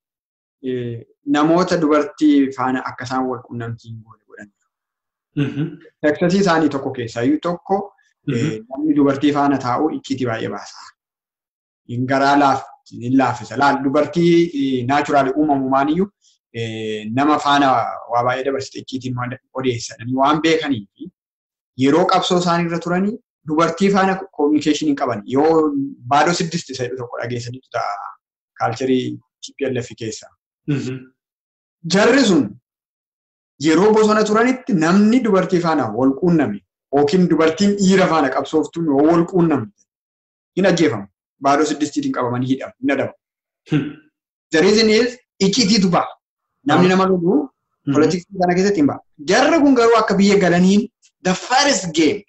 namoota dubartii faana akka isaan wal quunnamtii hin goone godhan. Teksasii isaanii tokko keessaayyuu tokko namni dubartii faana taa'u icciitii baay'ee baasa. Garaa hin laaffisa. Dubartii naachuraali uumamumaaniyyuu nama faana waa baay'ee dabarsite icciitiin odeessan waan beekanii fi yeroo qabsoo isaanii irra turanii dubartii faana koominikeeshinii hin qaban. Yoo baadoo 6 isa tokko dhageessaniitu ta'a kaalcharii TPLF keessa. Jarri sun yeroo bosona turanitti namni dubartii faana wal quunname yookiin dubartiin dhiira faana qabsooftuun yoo wal quunnamte hin ajjeefamu. Baadoo 6tiin qabamanii hidhamu, hin adabamu. The reason is icciitiitu ba'a. Namni nama lolu politiksii kana keessatti hin ba'a. Jarri kun garuu akka biyya galaniin the first game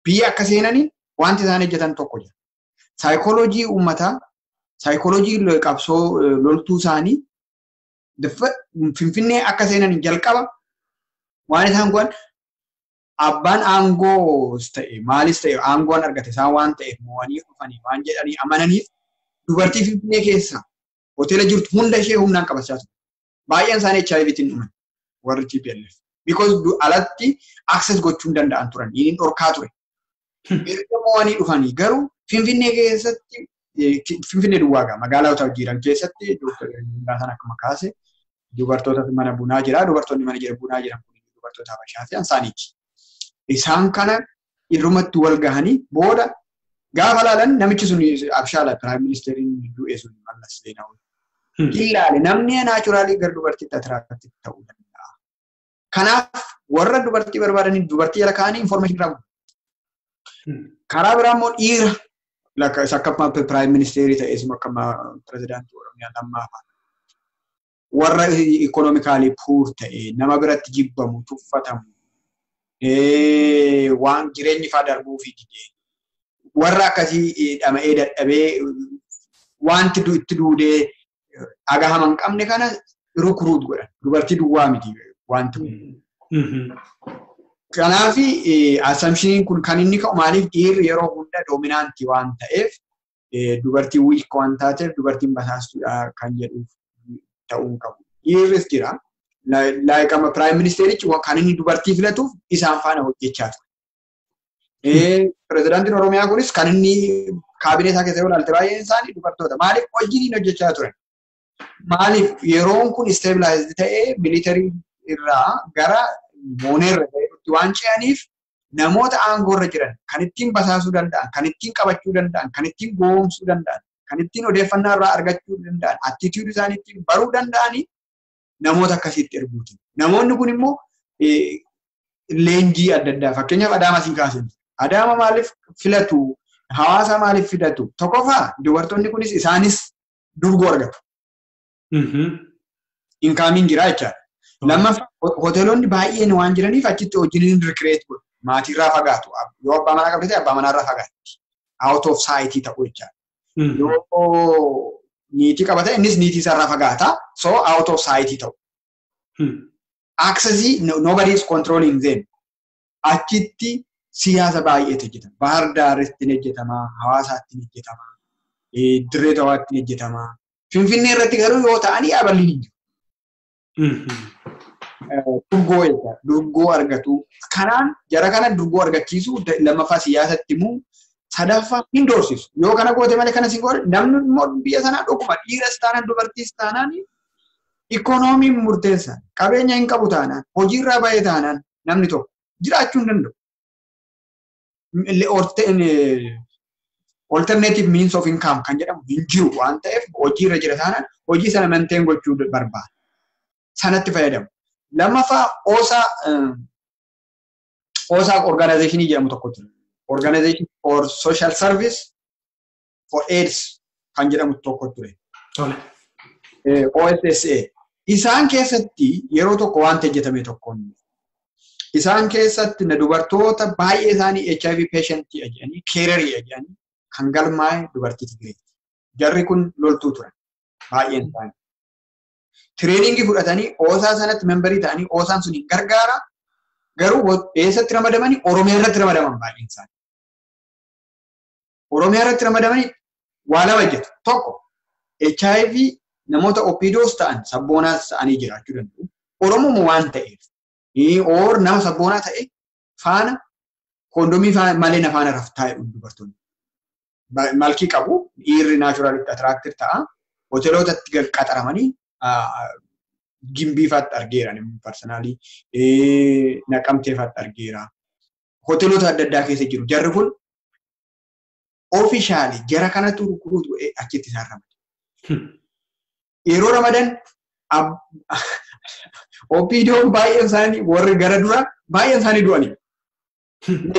biyya akka seenaniin wanti isaan hojjetan tokko jira. Saayikooloojii uummataa, saayikooloojii qabsoo loltuu isaanii Finfinnee akka seenaniin jalqaba waan isaan godhan abbaan aangoos ta'e maalis ta'e aangoon argate isaan waan ta'eef mo'anii dhufanii waan jedhanii amananiif dubartii Finfinnee keessa hoteela jirtu hunda ishee humnaan qabachaa ture. Baay'een isaanii HIVtiin dhuman warri TPLF. Because alatti access gochuu hin danda'an turan. Inni dhorkaa ture. Erga mo'anii dhufanii garuu Finfinnee keessatti Finfinnee duwwaa gaa magaalota jiran keessatti Dooktar Hundaasan akkuma kaase dubartoota mana bunaa jira. Dubartoonni mana bunaa jiran kun dubartoota Habashaa fi Ansaaniiti. Isaan kana irrumatti wal gahanii booda gaafa laalan namichi sun Abshaala Piraayim Ministeeriin du'e sun Mallas Zeenaawwi. Ilaali namni naachuraalii gara dubartiitti atiraaktii ta'uu danda'a. Kanaaf warra dubartii barbaadanii dubartii jala kaa'anii infoormeeshinii irraa guutu. Karaa biraa immoo dhiira isa akka Piraayim Ministeerii ta'es akka pirezidaantii Oromiyaa lammaa fa'a. Warra ikoonoomikaalii puur ta'e nama biratti jibbamu tuffatamu waan jireenyi fa'aa darbuu fi didee warra akkasii dhama'ee dadhabee wanti itti duudee dhagahama hin qabne kana rukruut godhan. Dubartii duwwaa miti wanti kun. Kanaaf assumptioniin kun kan inni ka'u maaliif dhiirri yeroo hunda doominaantii waan ta'eef dubartii wiik waan taateef dubartiin basaastuudha kan jedhuuf ta'uu hin qabu. Dhiirris jira. Laayikama Piraayim Ministeerichi kan inni dubartii filatuuf isaan faana hojjechaa ture. Pirezidaantiin Oromiyaa kunis kan inni kaabinee isaa keessa yoo ilaalte baay'een isaanii dubartoota. Maaliif hojiin hojjechaa turan? Maaliif yeroon kun isteebilaayizd ta'ee militarii irraa gara mooneerra ta'etti waan ce'aniif namoota aangoorra jiran kan ittiin basaasuu danda'an, kan ittiin qabachuu danda'an, kan ittiin goomsuu danda'an, kan ittiin odeeffannaa irraa argachuu danda'an, attitude isaanii ittiin baruu danda'anii namoota akkasiitti erguuti. Namoonni kun immoo leenjii adda addaa fakkeenyaaf Adaama siin kaasan. Adaama maaliif filatu? Hawaasa maaliif filatu? Tokkoffaa dubartoonni kunis isaanis durgoo argatu. Inkaamiin jira jechaadha. Lammaffaa hoteelonni baay'een waan jiraniif achitti hojiin rikreet godhu. Maatiirraa fagaatu. Yoo abbaa manaa qabde abbaa manaarraa fagaatti. Out of sight ta'u jechaadha. Yoo niitii qabate innis niitii isaarraa fagaata. So out of sight ta'u. Access nobody is controlling them. Achitti siyaasa baay'eetu hojjetama. Bahar Daaritti ni hojjetama, Hawaasaatti ni hojjetama, Dirree Dawaatti ni hojjetama. Finfinnee irratti garuu yoo ta'anii aballi hin jiru. Durgoo jechuudha. Durgoo argatu. Kanaan jara kana durgoo argachiisu, lammaffaa siyaasatti himuu, sadaffaa hin doorsisu. Yoo kana goote malee kana siin goote, namni immoo biyya sanaa dhuguma dhiiras taanaan dubartiis taanaan ikoonomiin murteessa. Qabeenya hin qabu taanaan, hojiirraa ba'ee taanaan namni tokko jiraachuu hin danda'u. Alternative means of income kan jedhamu hin jiru waan ta'eef, hojiirra jira taanaan hojii sana maintain gochuu barbaada. Sanatti fayyadamu. Lammaffaa, OSA organizationii jedhamu tokko jira. Organization for Social Service for AIDS kan jedhamu tokko ture. OSSA. Isaan keessatti yeroo tokko wanta hojjetame tokko, isaan keessatti na dubartoota baay'ee isaanii HIV patient jedhanii, carerii jedhanii kan galmaa'e dubartii Tigireeti. Jarri kun loltuu turan baay'een isaanii. Trainingii fudhatanii OSA sanatti memberii ta'anii OSAn sun hin gargaara. Garuu eessatti ramadamanii? Oromiyaa irratti ramadaman baay'een isaanii. Oromiyaa irratti ramadamanii waa lama hojjetu. Tokko, HIV namoota OPDOs ta'an, sabboonaas ta'anii jiraachuu danda'u. Oromoo waan ta'eef or nama sabboonaa ta'e faana kondomii malee na faana raftaa jedhu dubartoonni. Malkii qabu, dhiirri naturalitti attractive ta'a. Hoteelotatti qaxaramanii Gimbii fa'aatti argeera personally, Naqamtee fa'aatti argeera. Hoteelota adda addaa keessa jiru. Jarri kun officially jara kanatu recruit godhee achitti isaan ramade. Yeroo ramadan OPDOn baay'een isaanii, warri gara dura baay'een isaanii du'aniiru.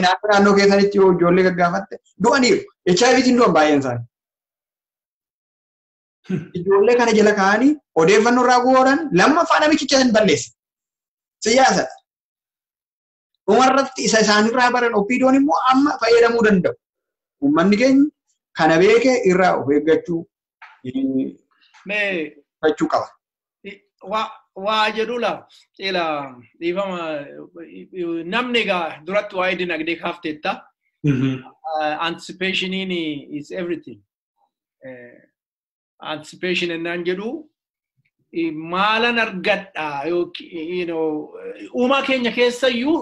Naannoo keessanitti yoo ijoollee gaggaafatte du'aniiru. HIVtiin du'an baay'een isaanii. Ijoollee kana jala kaa'anii odeeffannoo irraa guuran, lammaffaa namichicha hin balleessa. Siyaasa. Dhumarratti isa isaanirraa baran OPDOn immoo amma fayyadamuu danda'u. Uummanni keenya kana beekee irraa of eeggachuu qaba. Waa jedhu la ila dhiifama, namni egaa duratti waa'ee dinagdee kaafteetta. Anticipationiin is everything. Anticipation ennaan jedhu maalan argadha yookiin uumaa keenya keessayyuu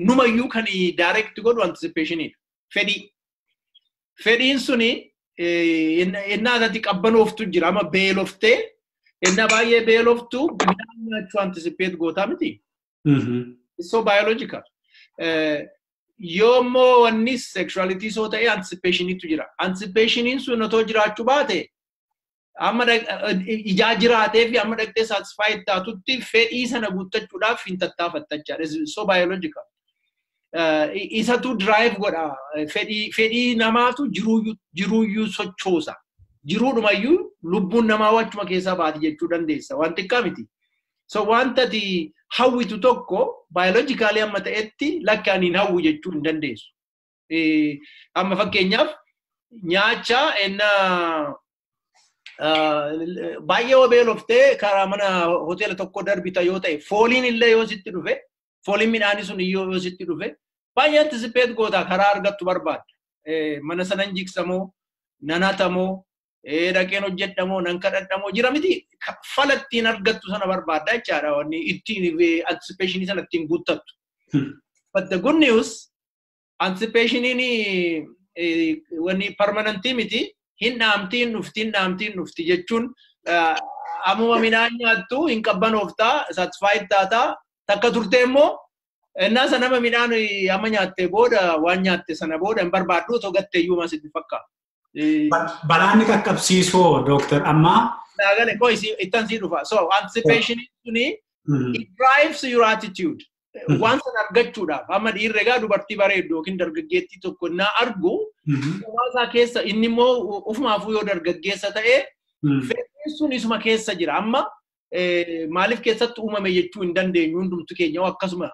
numayyuu kan direct godhu anticipationiidha. Fedhii. Fedhiin suni ennaa ati qabbanooftu jira, amma beeloftee, ennaa baay'ee beeloftu midhaan nyaachuu anticipate gootaa miti. It's so biological. Yoommoo wanni sexuality soo ta'e anticipationiitu jira. Anticipationiin sun otoo jiraachuu baate, amma ijaa jiraatee fi amma dhaqxee satisfied taatutti fedhii sana guuttachuudhaaf hin tattaafatta jechaadha. So biological. Isatu drive godha. Fedhii namaatu jiruuyyuu sochoosa. Jiruudhumayyuu lubbuun namaa achuma keessaa baati jechuu dandeessa. Waan xiqqaa miti. So wanta ati hawwitu tokko biologically amma ta'etti lakki ani hin hawwu jechuu hin dandeessu. Amma fakkeenyaaf nyaacha ennaa baay'ee beeloftee karaa mana hoteela tokko darbita yoo ta'e, fooliin illee yoo sitti dhufe, fooliin midhaanii sun yoo sitti dhufe, baay'ee anticipate goota, karaa argattu barbaadda. Mana sanan jigsamoo, nan hatamoo, dhaqeen hojjedhamoo, nan kadhadhamoo jira miti, fala ittiin argattu sana barbaadda jechaadha, wanni ittiin anticipationii sana ittiin guuttattu. But the good news, anticipationiin wanni permanentii miti, hin dhaamti, hin dhufti, hin dhaamti, hin dhufti jechuun ammuma midhaan nyaattu hin qabbanooftaa, satisfied taataa, takka turte immoo innaa sana nama midhaan amma nyaatte booda, waan nyaatte sana booda hin barbaaddu, otoo gattee iyyuu sitti fakkaata. Balaan qaqqabsiisoo, dooktar, ammaa. Naagale koo ittan sii dhufa. So anticipation suni, it drives your attitude. Waan sana argachuudhaaf amma dhiirri egaa dubartii bareeddu yookiin dargaggeettii tokko naa argu isaa keessa, inni immoo ofumaafuu yoo dargaggeessa ta'e fedhiin sun isuma keessa jira. Amma maaliif keessatti uumame jechuu hin dandeenyu, hundumtu keenya akkasuma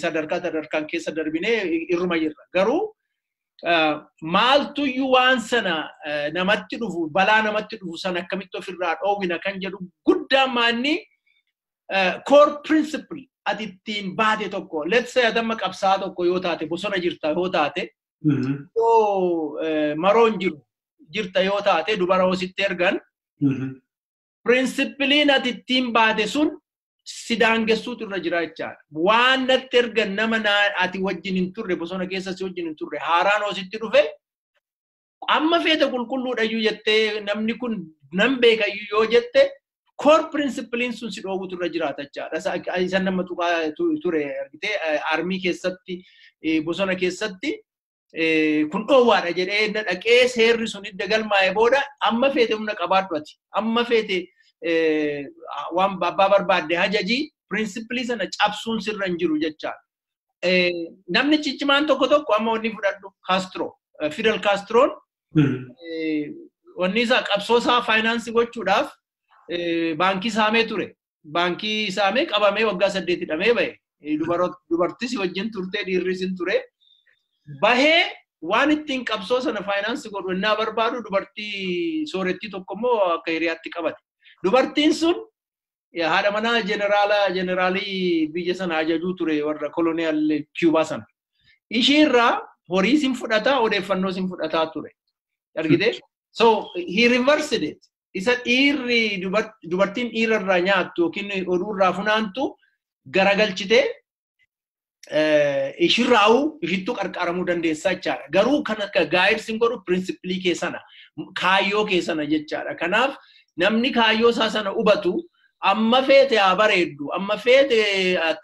sadarkaa sadarkaan keessa darbinee irruma jirra. Garuu maaltuyyuu waan sana namatti dhufu, balaa namatti dhufu sana akkamitti ofirraa dhoowwina kan jedhu guddaan maanni core principle ati ittiin baate tokko, let's say adamma qabsaa tokko yoo taate, bosona jirta yoo taate, yoo maroon jiru jirta yoo taate, dubara hositti ergan, principleiin ati ittiin baate sun si daangessuutu irra jira jechaadha. Waan natti erga nama ati wajjin hin turre, bosona keessa si wajjin hin turre, haaraan hoositti dhufe, amma feete qulqulluudhayyuu jettee namni kun nan beekayyuu yoo jette, core principleiin sun si dhoowwutu irra jiraata jechaadha. Isan nama tuqaa ture argitee armii keessatti, bosona keessatti kun dhoowwaadha jedhee na dhaqee seerri sun hidda galmaa'ee booda amma feete humna qabaadhu ati. Amma feete waan abbaa barbaadde hajajii principleii sana cabsuun sirra hin jiru jechaadha. Namni ciccimaan tokko tokko amma wanni fudhadhu Castro, Fidel Castroon wanni isaa qabsoo isaa finance gochuudhaaf baankii saamee ture. Baankii saamee qabamee waggaa 8 hidhamee bahe. Dubartis wajjin turtee dhiirris hin ture. Bahee waan ittiin qabsoo sana finance godhu innaa barbaadu dubartii soorettii tokko immoo akka hiriyaatti qabate. Dubartiin sun haadha manaa jeneraalii biyya sana ajajuu ture warra colonial Cuba sana. Ishiirraa horii sin fudhataa, odeeffannoo sin fudhataa ture. Argitee? So he reversed it. Isa dhiirri dubartiin dhiirarraa nyaattu yookiin oduurraa funaantu garagalchitee ishirraa'uu ishittuu qarqaaramuu dandeessaa jechaadha. Garuu kan akka guidance godhu principleii kee sana, kaayyoo kee sana jechaadha. Kanaaf namni kaayyoo isaa sana hubatu amma feete haa bareeddu, amma feete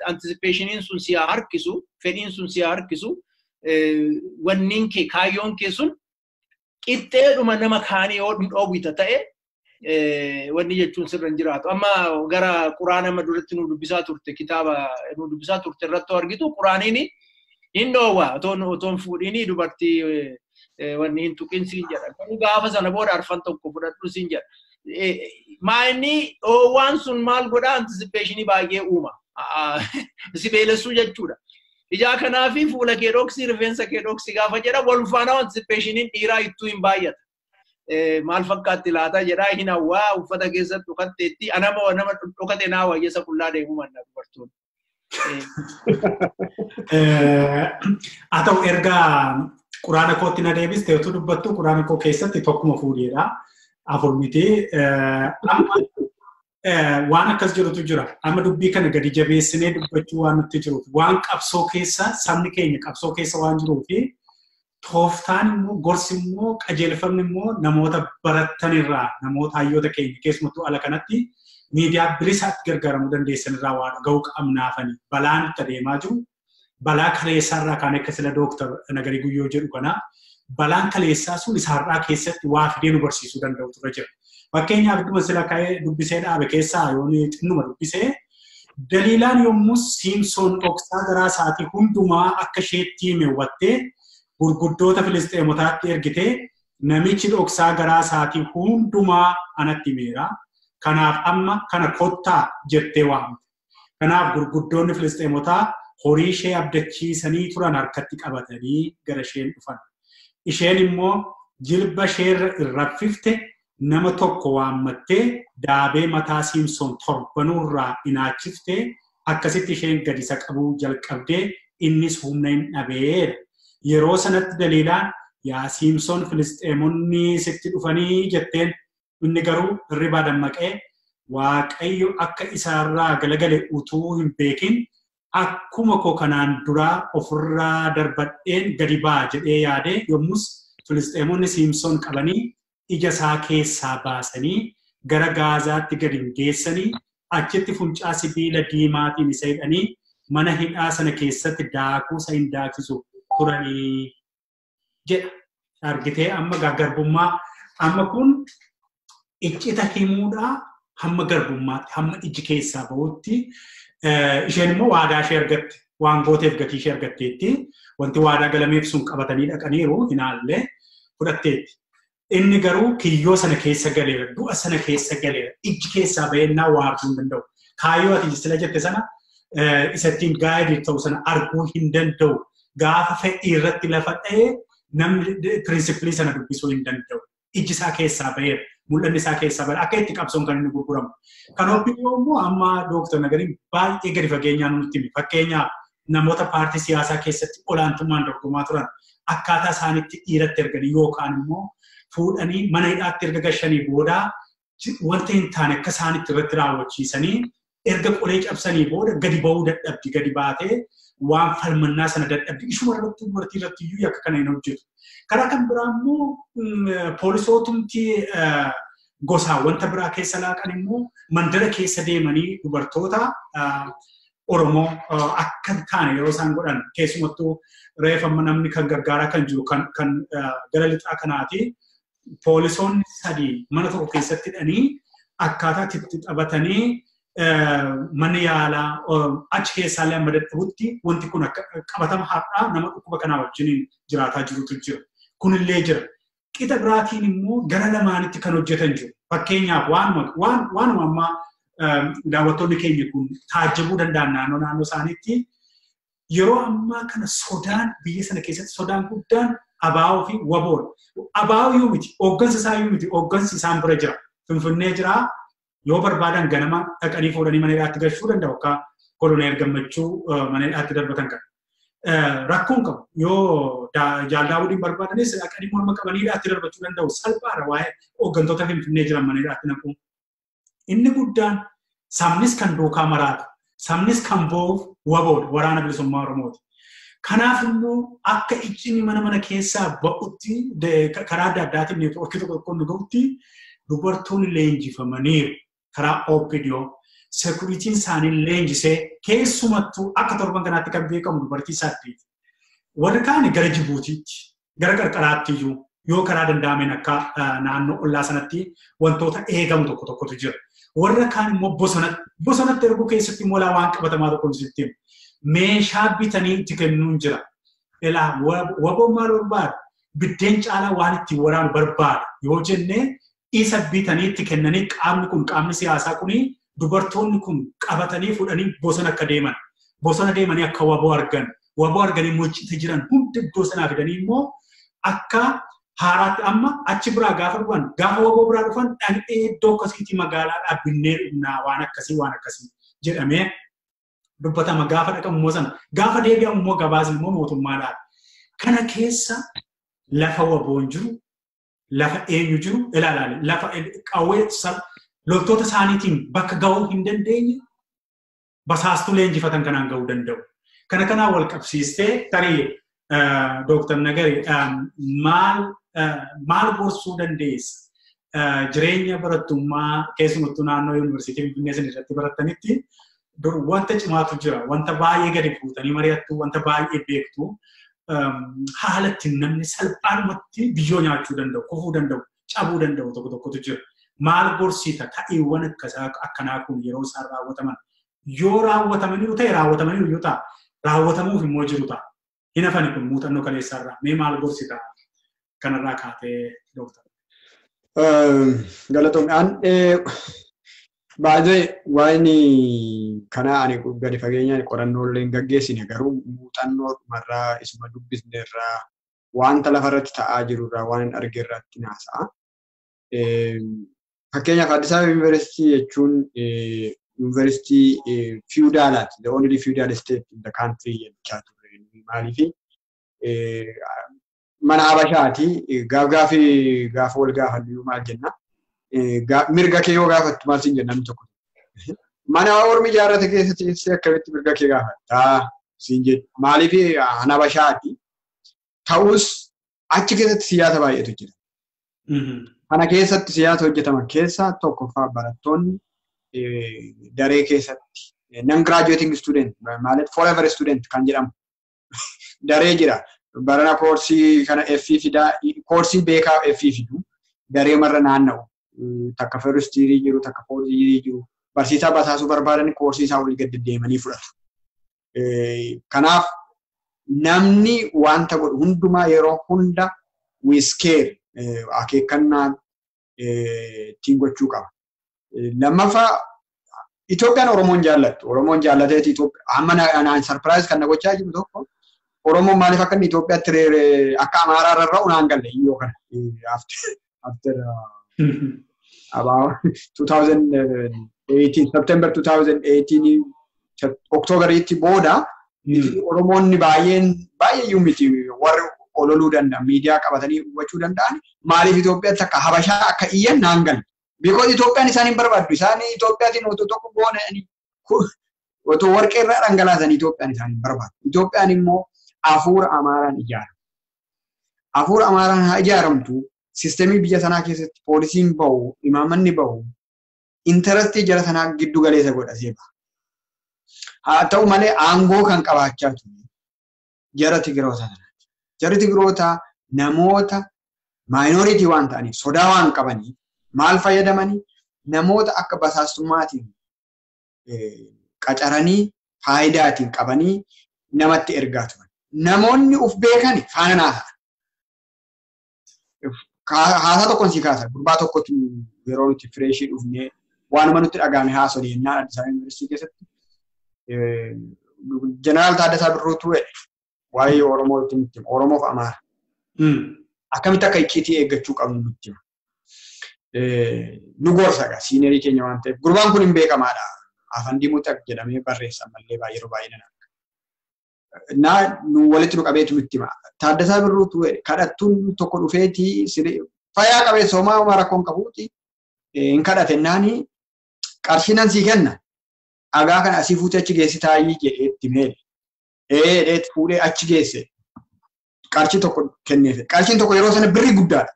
anticipationiin sun si haa harkisu, fedhiin sun si haa harkisu, wanniin kee kaayyoon kee sun qixxeedhuma nama kaanii yoo dhoowwita ta'e wanni jechuun sirra hin jiraatu. Amma gara quraana amma duratti nu dubbisaa turte, kitaaba nu dubbisaa turte irratti argitu quraaniin hin dhoowwa otoon fuudhiini dubartii wanni hin tuqin siin jedha. Garuu gaafa sana booda arfan tokko fudhadhu siin jedha. Maayinni dhoowwaan sun maal godhaa anticipationii baay'ee uuma. Si beelessuu jechuudha. Ijaa kanaafi fuula kee dhoksi, rifeensa kee dhoksi gaafa jedha wal faana anticipationiin dhiiraa ittuu hin baay'ata. Maal fakkaatti laata jedhaa hin hawwaa uffata keessatti dhokatteetti anama nama dhokate naa wayyesa qullaa deemuu manna dubartoonni. Haa ta'u erga quraana kootti na deebiste utuu dubbattu quraana koo keessatti tokkuma fuudheedha. 4 miti. Amma waan akkas jirutu jira. Amma dubbii kana gadi jabeessinee dubbachuu waan nutti jiruuf waan qabsoo keessa sabni keenya qabsoo keessa waan jiruufi tooftaan immoo gorsi immoo qajeelfamni immoo namoota baratanirraa namoota hayyoota keenya keessumattuu ala kanatti miidiyaa bilisaatti gargaaramuu dandeessanirraa waa dhaga'uu qabnaafani balaan itti adeemaa jiru balaa kaleessaarraa kaan akka sila Dooktar Nagarii Guyyoo jedhu kana balaan kaleessaa sun isaarraa keessatti waa fidee nu barsiisuu danda'u ture jira. Fakkeenyaaf dhuma sila ka'ee dubbisee dhaabe keessaa yoon xinnuma dubbisee Daliilaan yommuu Siimsoon dhoksaa garaa isaatii hundumaa akka isheetti hime hubattee gurguddoota Filisxeemotaatti ergitee namichi dhoksaa garaa isaatii hundumaa anatti himeera. Kanaaf amma kana kottaa jettee waamte. Kanaaf gurguddoonni Filisxeemotaa horii ishee abdachiisanii turan harkatti qabatanii gara isheen dhufan. Isheen immoo jilba isheerra irraffifte nama tokko waammattee daabee mataa Siimsoon torbanuurraa inaachiftee akkasitti isheen gadi isa qabuu jalqabdee innis humna hin dhabeedha. Yeroo sanatti Daliilaan yaa Siimsoon Filisxeemonni sitti dhufanii jetteen inni garuu hirribaa dammaqee Waaqayyo akka isaarraa galagale utuu hin beekin akkuma koo kanaan duraa ofirraa darbadheen gadi ba'a jedhee yaade yommus Filisxeemonni Siimsoon qabanii ija isaa keessaa baasanii gara Gaazaatti gadi geessanii achitti funcaa sibiila diimaatiin isa hidhanii mana hidhaa sana keessatti daakuu isa hin daaksisu turanii jedha. Argitee amma garbummaa amma kun iccita himuudhaa hamma garbummaatti hamma iji keessaa bahutti isheen immoo waadaa ishee argatte waan gooteef gatii ishee argatteetti wanti waadaa galameef sun qabatanii dhaqaniiru hinaallee fudhatteetti. Inni garuu kiyyoo sana keessa galeera, du'a sana keessa galeera, iji keessaa bahennaa waa arguu hin danda'u. Kaayyoo ati sila jette sana isa ittiin gaayidii ta'u sana arguu hin danda'u. Gaafa fedhii irratti lafa dha'ee namni pirinsipilii sana dubbisuu hin danda'u. Iji isaa keessaa baheera, mul'anni isaa keessaa baheera, akka itti qabsoon kan inni gurguramu. Kan obbiyoo immoo amma Dooktar Nagariin baay'ee gadi fageenyaan nutti hime. Fakkeenyaaf namoota paartii siyaasaa keessatti olaantummaan dorgomaa turan akkaataa isaanitti dhiiratti erganii yookaan immoo fuudhanii mana hidhaatti erga gashanii booda wanta hin taane akka isaanitti irratti raawwachiisanii Erga qolee cabsanii booda gadi ba'uu dadhabdi, gadi baatee waan falmannaa sana dadhabdi. Ishuma irratti dubartii irratti iyyuu yakka kana hin hojjetu. Karaa kan biraa immoo poolisootumti gosaa wanta biraa keessa laaqan immoo mandara keessa deemanii dubartoota Oromoo akka taane yeroo isaan godhan keessumattuu reeffa namni kan gargaaraa kan jiru kan gara lixaa kanaati. Poolisoonni sadii mana tokko keessatti hidhanii akkaataa itti taphatanii mana yaalaa achi keessaallee amma dadhabutti wanti kun akka qabatama har'aa nama dhukkuba kanaa wajjiniin jiraataa jirutu jira. Kunillee jira. Qixa biraatiin immoo gara lamaanitti kan hojjetan jiru. Fakkeenyaaf waanuma ammaa daawwattoonni keenya kun taajjabuu danda'an naannoo isaaniitti yeroo ammaa kana sodaan biyya sana keessatti sodaan guddaan abaa'oo fi waboodha. Abaa'oo iyyuu miti, hooggansa isaa iyyuu miti, hooggansi isaan bira jira. Finfinnee jira. Yoo barbaadan ganama dhaqanii fuudhanii mana hidhaatti galchuu danda'u akka koloneel Gammachuu mana hidhaatti darbatan kana. Rakkoon qabu yoo jaaldaawwiin barbaadanis dhaqanii morma qabanii hidhaatti darbachuu danda'u salphaadha waa'ee hooggantoota Finfinnee jiran mana hidhaatti naqu. Inni guddaan sabnis kan duukaa maraatu, sabnis kan boo'uuf waboodha waraana bilisummaa Oromooti. Kanaaf immoo akka icciin mana keessaa ba'utti karaa adda addaatiin neetwoorkii tokko tokkoon nu ga'utti dubartoonni leenjifamaniiru karaa OPDO sekuritiin isaanii leenjisee keessumattuu akka torban kanaatti kan beekamu dubartii saddeeti. Warri kaan gara Jibuutiitti gara qarqaraatti iyyuu yoo karaa danda'ameen akka naannoo ollaa sanatti wantoota eegamu tokko tokkotu jira. Warra kaan immoo bosonatti erguu keessatti immoo waan qabatamaa tokko sitti himu. Meeshaa bitanii itti kennuun jira. Ilaa waboon maal barbaada? Biddeen caalaa waan ittiin waraanu barbaada yoo jennee isa bitanii itti kennanii qaamni kun qaamni siyaasaa kuni dubartoonni kun qabatanii fuudhanii bosona akka deeman. Bosona deemanii akka waboo argan. Waboo arganii moccite jiran hundi iddoo sanaa fidanii immoo akka haaraatti amma achi biraa gaafa dhufan gaafa waboo biraa dhufan dhandhee iddoo akkasiitti magaalaa dhaabbinnee dhufnaa waan akkasii jedhamee dubbatama gaafa dhaqamu immoo sana gaafa deebi'amu immoo gabaasni immoo mootummaadhaan. Kana keessa lafa waboon jiru lafa eenyu jiru ilaalaale lafa qawwee loltoota isaaniitiin bakka ga'uu hin dandeenye basaastuu leenjifatan kanaan ga'uu danda'u. Kana kanaan wal qabsiistee tarii Dooktar Nagari maal gorsuu dandeessa? Jireenya barattummaa keessumattuu naannoo yuunivarsiitii Finfinnee sana irratti barattanitti dur wanta cimaatu jira, wanta baay'ee gadi fuutanii mari'attu, wanta baay'ee beektu haala ittiin namni salphaadhumatti biyyoo nyaachuu danda'u, kufuu danda'u, cabuu danda'u tokko tokkotu jira. Maal gorsita ta'iiwwan akkanaa kun yeroo isaan raawwataman? Yoo raawwatamaniiru ta'e raawwatamaniiru yoo ta'a, raawwatamuuf immoo jiru ta'a. Hin hafani kun muuxannoo kaleessaarraa. Mee maal gorsita kanarraa kaatee Dooktar? Galatoomii baay'ee waan kana ani gadi fageenyaan qorannoo illee hin gaggeessine garuu muuxannoo dhumarraa isuma dubbisne irraa wanta lafarratti ta'aa jirurraa waan hin arge irratti naasa'a. Fakkeenyaaf Addis Ababa Yuunivarsiitii jechuun yuunivarsiitii feudalaati. The only feudal state in the country jechaa turre. Maaliif mana Habashaati gaaf gaafa wal gaafannu maal jenna? Mirga kee yoo gaafattu maal siin jenna namni tokko. Mana ormi ijaarrate keessa teessee akkamitti mirga kee gaafattaa siin jedhu. Maaliif ana Habashaati ta'us achi keessatti siyaasa baay'eetu jira. Kana keessatti siyaasa hojjetaman keessaa tokkoffaa barattoonni daree keessatti non graduating student ማለት forever student kan jedhamu daree jira. Barana koorsii kana F fidaa koorsii beekaa F fidu daree marra naanna'u takka first year jiru takka fourth year jiru barsiisaa basaasuu barbaadan koorsii isaa olii gad deemanii fudhatu. Kanaaf namni wanta godhu hundumaa yeroo hunda with care akeekkannaan ittiin gochuu qaba. Lammaffaa Itoophiyaan Oromoon jaallattu. Oromoon jaallateeti Itoophiyaa amma naan surprise kan na gochaa jiru tokko Oromoon maaliif akka inni Itoophiyaatti akka Amaaraa rarra'u naan galle iyyoo kana after about 2018 September 2018 Octoberitti booda Oromoonni baay'een baay'ee miti warri ololuu danda'an miidiyaa qabatanii hubachuu danda'an maaliif Itoophiyaatti akka Habashaa akka iyyan naan galle. Because Itoophiyaan isaan hin barbaaddu. Isaan Itoophiyaatiin otoo tokko goonanii Otoo warqee irraa dhangalaasanii Itoophiyaan isaan hin barbaadu. Itoophiyaan immoo hafuura Amaaraan ijaarama. Hafuura Amaaraan haa ijaaramtu sistemii biyya sanaa keessatti poolisiin bahu, imaamanni bahu, intarestii jara sanaa giddu galeessa godhatee baha. Haa ta'u malee aangoo kan qabaachaa ture jara Tigiroota sanaati. Jarri Tigirootaa namoota maayinooriitii waan ta'aniif sodaa waan qabaniif maal fayyadamanii namoota akka basaastummaatiin qacaranii faayidaatiin qabanii namatti ergaa turan. Namoonni uf beekan faana naa ta'an. Haasaa tokkoon si kaasa. Gurbaa tokkotu yeroo nuti fireeshii dhufnee waanuma nutti dhagahame haasofne jennaan Addis Ababa Yuunivarsiitii keessatti Jeneraal Taaddasaa Birruutu jedhe waa'ee Oromootti nutti hima. Oromoof Amaara. Akkamitti akka icciitii eeggachuu qabnu nutti hima. Nu gorsa egaa siinerii keenya waan ta'eef. Gurbaan kun hin beekamaadha. Afaan Diimuuxaq jedhamee barreessa mallee yeroo baay'ee nan arga. Naa nu walitti nu qabeetu nutti hima. Taaddasaa Birruutu kadhattuun tokko dhufeetii fayyaa qabeessa homaa homaa rakkoon qabuuti hin kadhate naani qarshii nan sii kenna. Dhagaa kana asii fuutee achi geessi taayii jedhee itti meedhe. Ee fuudhee achi geesse. Qarshii tokko kenneef. Qarshiin tokko yeroo sana birrii guddaadha.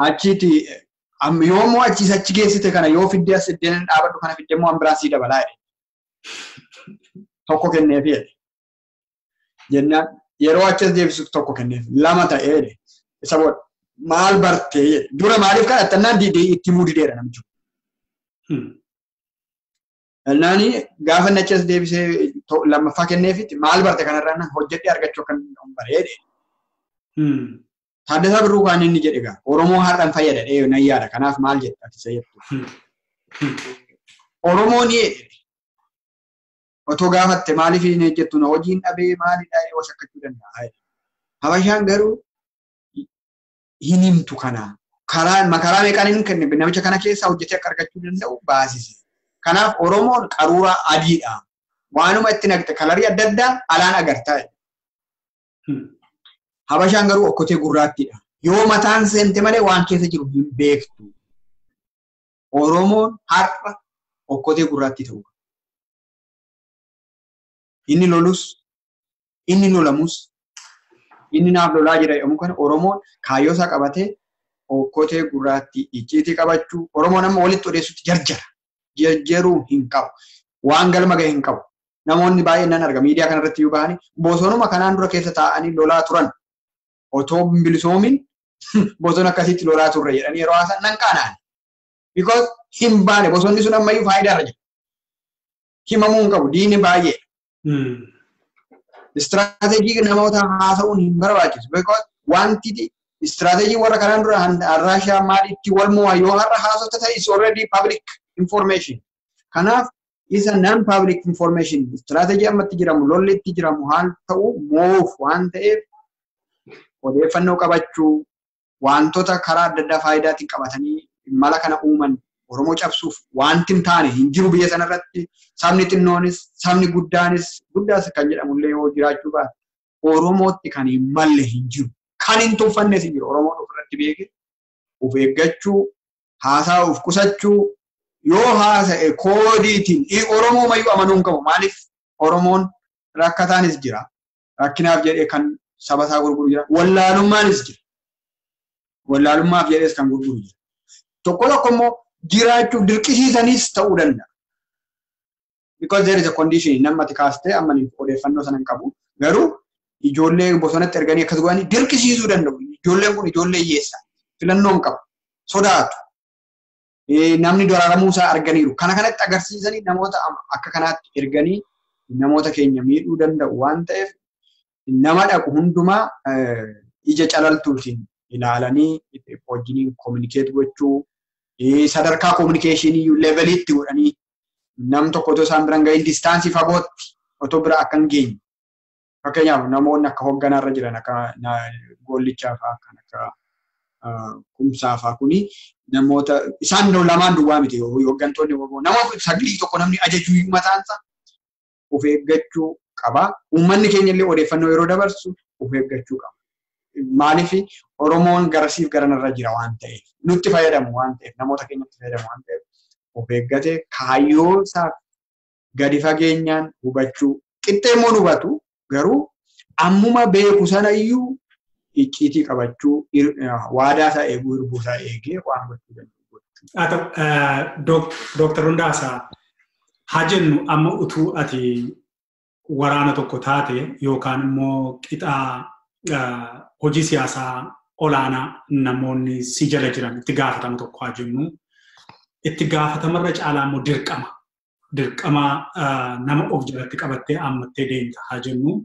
Achiiti yoommoo achiis achi geessite kana yoo fiddee as iddeen dhaabadhu kana fiddee immoo biraan sii dabalaa jedhe. Tokko kenneef jedhe. Jennaan yeroo achas deebisu tokko kenneef lama ta'ee jedhe. Isa booda maal bartee jedhe. Dura maaliif kadhattannaan itti himuu dideera namichi. Naani gaafa inni achas deebisee lammaffaa kenneefitti maal barte kanarraa hojjedhee argachuu akka hin bareede. Taaddasaa Birruu kan inni jedhe egaa Oromoo har'aan fayyada dhee nan yaada kanaaf maal jette ati isa jettu. Oromoo ni jedhe otoo gaafatte maaliif hin jettu na hojiin dhabee maalidha yoo shakkachuu danda'a. Habashaan garuu hin himtu kana karaa makaraa meeqaan hin kenne namicha kana keessaa hojjetee akka argachuu danda'u baasise. Kanaaf Oromoon qaruuraa adiidha. Waanuma itti naqxe kalarii adda addaa alaan agartaa. Habashaan garuu okkotee gurraattiidha. Yoo mataan seente malee waan keessa jiru hin beektu. Oromoon har'a okkotee gurraattii ta'uu qaba. Inni lolus, inni lolamus, inni naaf lolaa jira jedhamu kana Oromoon kaayyoo isaa qabatee okkotee gurraattii icciitii qabachuu Oromoon amma walitti odeessutti jarjara. Jarjaruu hin qabu. Waan galma gahe hin qabu. Namoonni baay'een nan arga miidiyaa kanarratti yoo bahani bosonuma kanaan dura keessa taa'anii lolaa turan otoo hin bilisoomin bosona akkasitti lolaa turre jedhanii yeroo haasan nan qaana'an. Because hin baane bosonni sun ammayyuu faayidaarra jira. Himamuu hin qabu diinni baay'ee. Istiraatejii namoota haasa'uun hin barbaachisu. Because wanti istiraatejii warra kanaan dura Raashiyaa maalitti wal mo'a yoo har'a haasota ta'e is already public information. Kanaaf isa non public information strategy ammatti jiramu lolli itti jiramu haal ta'u moof waan ta'eef odeeffannoo qabachuu wantoota karaa adda addaa faayidaatiin qabatanii mala kana uuman Oromoo cabsuuf wanti hin taane hin jiru biyya sanarratti sabni xinnoonis sabni guddaanis guddaas kan jedhamullee yoo jiraachuu baate Oromootti kan hin malle hin jiru kan hin tuffannes hin jiru Oromoon ofirratti beeke of eeggachuu haasaa of qusachuu yoo haasa'e koodiitiin Oromoo mayyuu amanuu hin qabu. Maaliif Oromoon rakkataanis jira. Rakkinaaf jedhee kan saba isaa gurguru jira. Wallaalummaanis jira. Wallaalummaaf jedhees kan gurguru jira. Tokko tokko immoo jiraachuuf dirqisiisanis ta'uu danda'a. Because there is a condition namni ati kaastee amma odeeffannoo sana hin qabu. Garuu ijoollee bosonatti erganii akkas godhanii dirqisiisuu danda'u. Ijoolleen kun ijoollee hiyyeessa. Filannoo hin qabu. Sodaatu. Namni dararamuu isaa arganiiru. Kana kanatti agarsiisanii namoota akka kanaatti erganii namoota keenya miidhuu danda'u waan ta'eef nama dhaqu hundumaa ija calaltuutiin ilaalanii wajjiniin communicate gochuu sadarkaa communicationii leveliitti godhanii nam tokko otoo isaan biraan gahin distaansii fagootti otoo bira akka hin geenye. Fakkeenyaaf namoonni akka hogganaarra jiran akka Gollichaa fa'aa kan akka Kumsaa fa'aa kuni namoota isaan lamaan duwwaa miti hooggantoonni namoota saglii tokko namni ajajuu mataansa of eeggachuu qaba. Uummanni keenya illee odeeffannoo yeroo dabarsu of eeggachuu qaba. Maaliif Oromoon garasiif garanarra jira waan ta'eef nutti fayyadamu waan ta'eef namoota keenyatti fayyadamu waan ta'eef of eeggate kaayyoo isaa gadi fageenyaan hubachuu qixxee immoo hubatu garuu ammuma beeku sana iyyuu icciitii qabachuu waadaa isaa eeguu hirbuu isaa eegee waan gochuu danda'u. Haa ta'u Dooktar Hundaasaa haa jennu amma utuu ati waraana tokko taate yookaan immoo qixaa hojii siyaasaa olaanaa namoonni si jala jiran itti gaafatama tokko haa jennu. Itti gaafatamarra caalaa immoo dirqama. Dirqama nama of jalatti qabattee ammattee deemta haa jennu.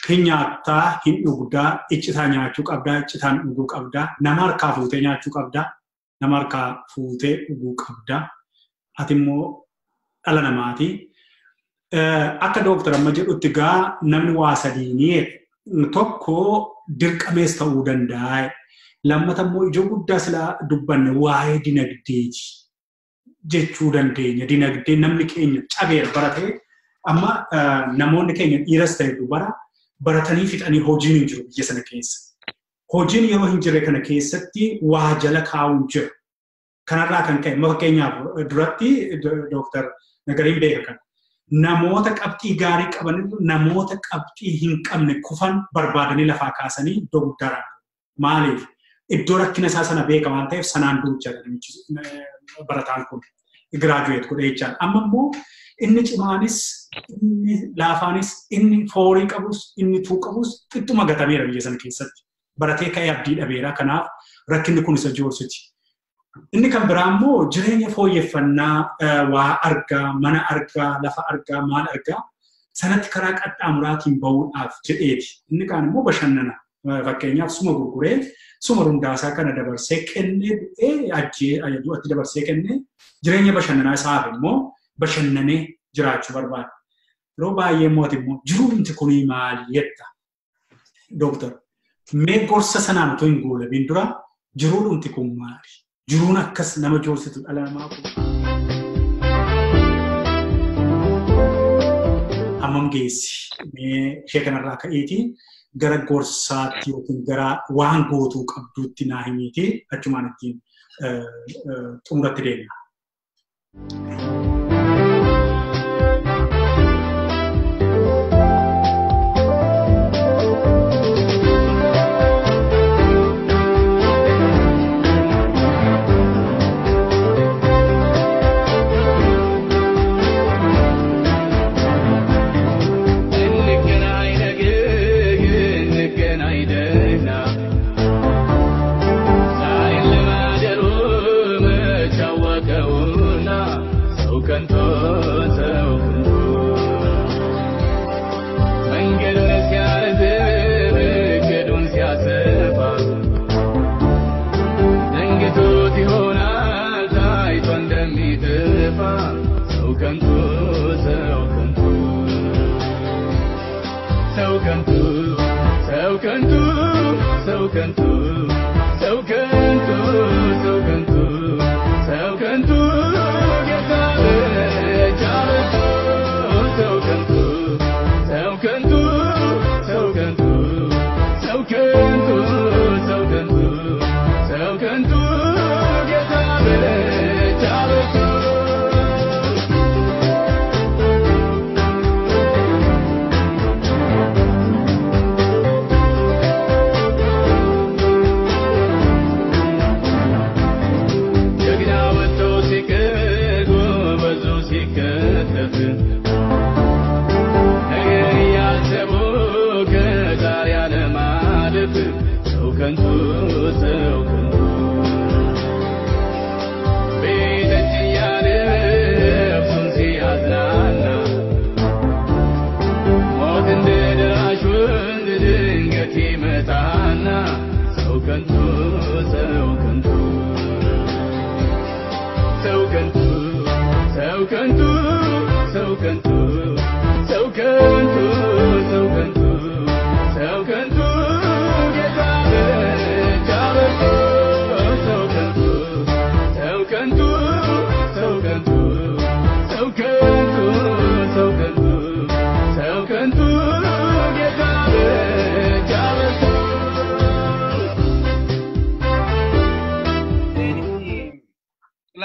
Hin nyaattaa, hin dhugdaa, iccitaa nyaachuu qabdaa, iccitaan dhuguu qabdaa, nama harkaa fuutee nyaachuu qabdaa, nama harkaa fuutee dhuguu qabdaa. Ati immoo dhala namaati. Akka dooktar amma jedhutti gaa namni waa sadiinii tokko dirqamees ta'uu danda'a. Lammata immoo ijoo guddaa silaa dubbanne waa'ee dinagdeeti jechuu dandeenya. Dinagdee namni keenya cabeera baratee amma namoonni keenya dhiiras ta'e dubara baratanii fixanii hojiin hin jiru biyya sana keessa. Hojiin yeroo hin jirre kana keessatti waa jala kaa'uun jira. Kanarraa kan ka'e fakkeenyaaf duratti Dooktar Nagariin beeka kana. Namoota qabxii gaarii qaban namoota qabxii hin qabne kufan barbaadanii lafaa kaasanii iddoo guddaadhaan. Maaliif? Iddoo rakkina isaa sana beeka waan ta'eef sanaan duuchaadha namichi barataan kun giraajuweet godhee jechaadha. Amma immoo inni cimaanis, inni laafaanis, inni foorii qabus, inni tuu qabus qixxuma gatameera biyya sana keessatti. Baratee ka'ee abdii dhabeera. Kanaaf rakkinni kun isa joorsiti. Inni kan biraa immoo jireenya fooyyeffannaa waa argaa, mana argaa, lafa argaa, maal argaa sanatti karaa qaxxaamuraatiin bahuudhaaf jedheeti. Inni kaan immoo bashannana. Fakkeenyaaf suma gurguree suma Hundaasaa kana dabarsee kennee du'ee ajjee du'atti dabarsee kennee jireenya bashannanaa isaaf immoo bashannanee jiraachuu barbaada. Yeroo baay'ee immoo ati immoo jiruun kunii maali jetta? Dooktar, mee gorsa sanaan otoo hin goolabiin dura jiruun kun maali? Jiruun akkas nama joorsitu dhala namaa kun. Hammam geessi? Mee ishee kanarraa ka'eeti gara gorsaatti yookiin gara waan gootuu qabduutti naa himiiti achumaan ittiin xumuratti deemna.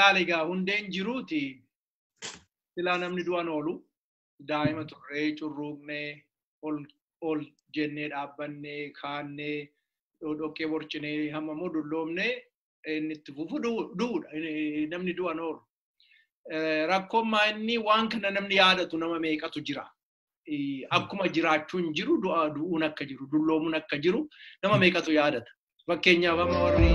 Ilaali egaa hundeen jiruuti silaa namni du'an oolu daa'ima turree curruuqnee ol jennee dhaabbannee kaannee dhoqqee borcinee hamma immoo dulloomnee inni itti fufu du'uudha. Namni du'an oolu. Rakkoon maa inni waan kana namni yaadatu nama meeqatu jira. Akkuma jiraachuun jiru du'uun akka jiru dulloomuun akka jiru nama meeqatu yaadata. Fakkeenyaaf amma warri.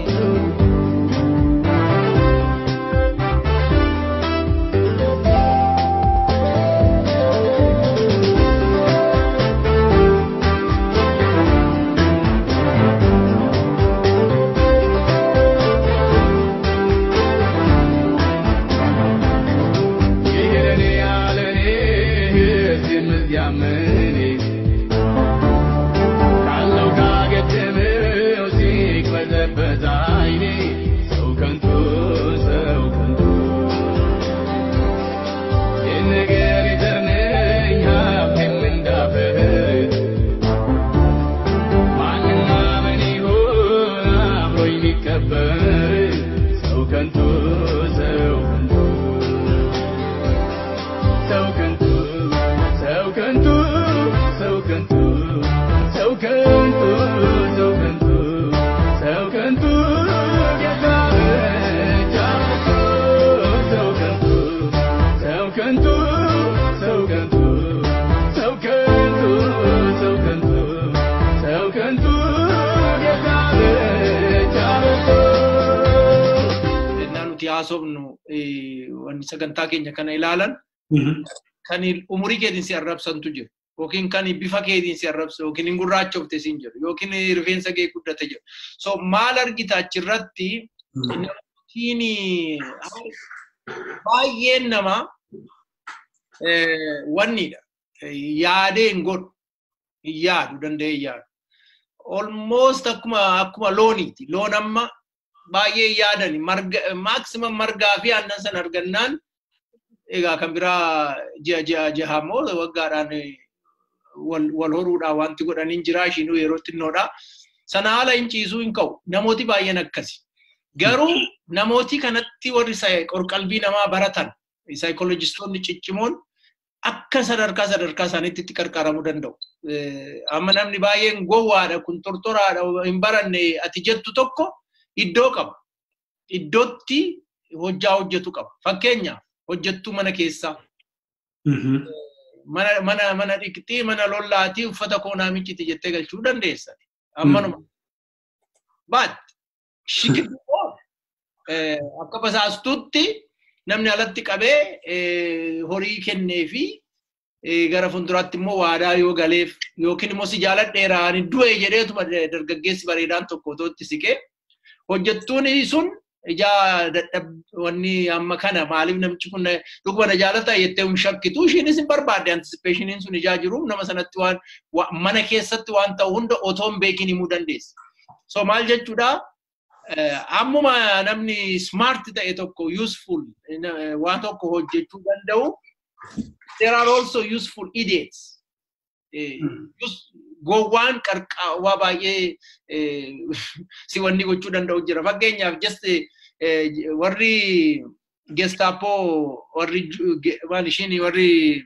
Sagantaa keenya kana ilaalan kan umurii keetiin si arrabsantu jiru yookiin kan bifa keetiin si arrabsu yookiin hin gurraachofte siin jiru yookiin rifeensa kee guddate jiru. So maal argita achirratti namootiin baay'een nama wannidha. Yaadee hin godhu hin yaadu danda'ee yaadu. Almost akkuma looniiti. Loon amma baay'ee yaadani maximum margaa fi aannan sana argannaan egaa kan biraa ji'a ji'a jaha immoo waggaadhaan wal horuudhaan wanti godhaniin jira ishiinuu yeroo xinnoodha. Sana haala hin ciisuu hin ka'u. Namooti baay'een akkasi. Garuu namooti kanatti warri qorqalbii namaa baratan saayikolojistoonni ciccimoon akka sadarkaa sadarkaa isaaniitti itti qarqaramuu danda'u. Amma namni baay'een gowwaadha kun tortoraadha hin baranne ati jettu tokko iddoo qaba. Iddootti hojjaa hojjetu qaba. Fakkeenyaaf hojjettuu mana keessaa. Mana dhiqxii, mana lollaatii, uffata koonaa micciti jettee galchuu dandeessa. Ammanuma. But shikii akka basaastutti namni alatti qabee horii kennee fi gara fuulduraatti immoo waadaa yoo galeef yookiin immoo si jaaladheera ani du'e jedheetuma dargaggeessi bareedaan tokko otoo itti siqee hojjettuun sun ijaa wanni amma kana maaliif namichi kun dhuguma na jaalata jettee hin shakkitu ishiinis hin barbaadde anticipationiin sun ijaa jiru nama sanatti waan mana keessatti waan ta'u hunda otoo hin beekin himuu dandeessa. So maal jechuudha ammuma namni smart ta'e tokko useful waan tokko hojjechuu danda'u there are also useful idiots. Gowwaan qarqaawwaa baay'ee si wanni gochuu danda'u jira. Fakkeenyaaf just warri Gestapo warri maal ishiin warri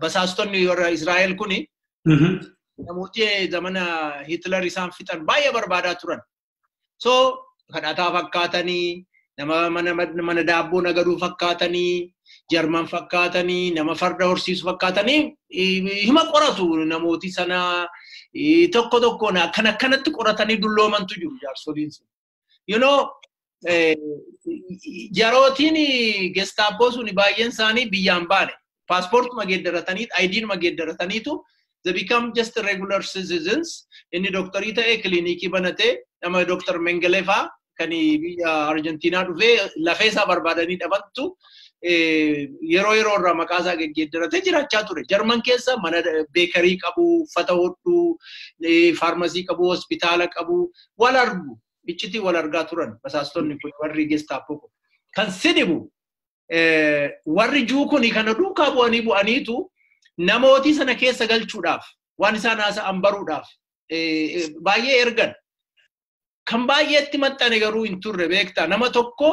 basaastonni warra Israa'el kuni namooti zamana Hitler isaan fixan baay'ee barbaadaa turan. So kadhataa fakkaatanii nama mana daabboo nagaduu fakkaatanii Jarman fakkaatanii nama farda horsiisu fakkaatanii hima qoratu namooti sana tokko tokkoon akkana akkanatti qoratanii dulloomantu jiru jaarsoliin sun. You know jarootiin Gestapo sun baay'een isaanii biyyaan baane paaspoortuma geeddaratanii IDnuma geeddarataniitu they become just regular citizens. Inni doktorii ta'e kilinikii banatee nama Dr. Mengele faa kan biyya Arjentiinaa dhufee lafee isaa barbaadanii dhabattu yeroo yeroo irraa maqaa isaa geggeeddaratee jiraachaa ture. Jarman keessa mana beekarii qabu, uffata hodhuu, faarmasii qabu, hospitaala qabu, wal argu. Iccitii wal argaa turan basaastonni kun warri Gestapo kun. Kan sidibu warri juu kuni kana duukaa bu'anii bu'aniitu namooti sana keessa galchuudhaaf waan isaan haasa'an baruudhaaf baay'ee ergan. Kan baay'eetti maxxane garuu hin turre beektaa. Nama tokko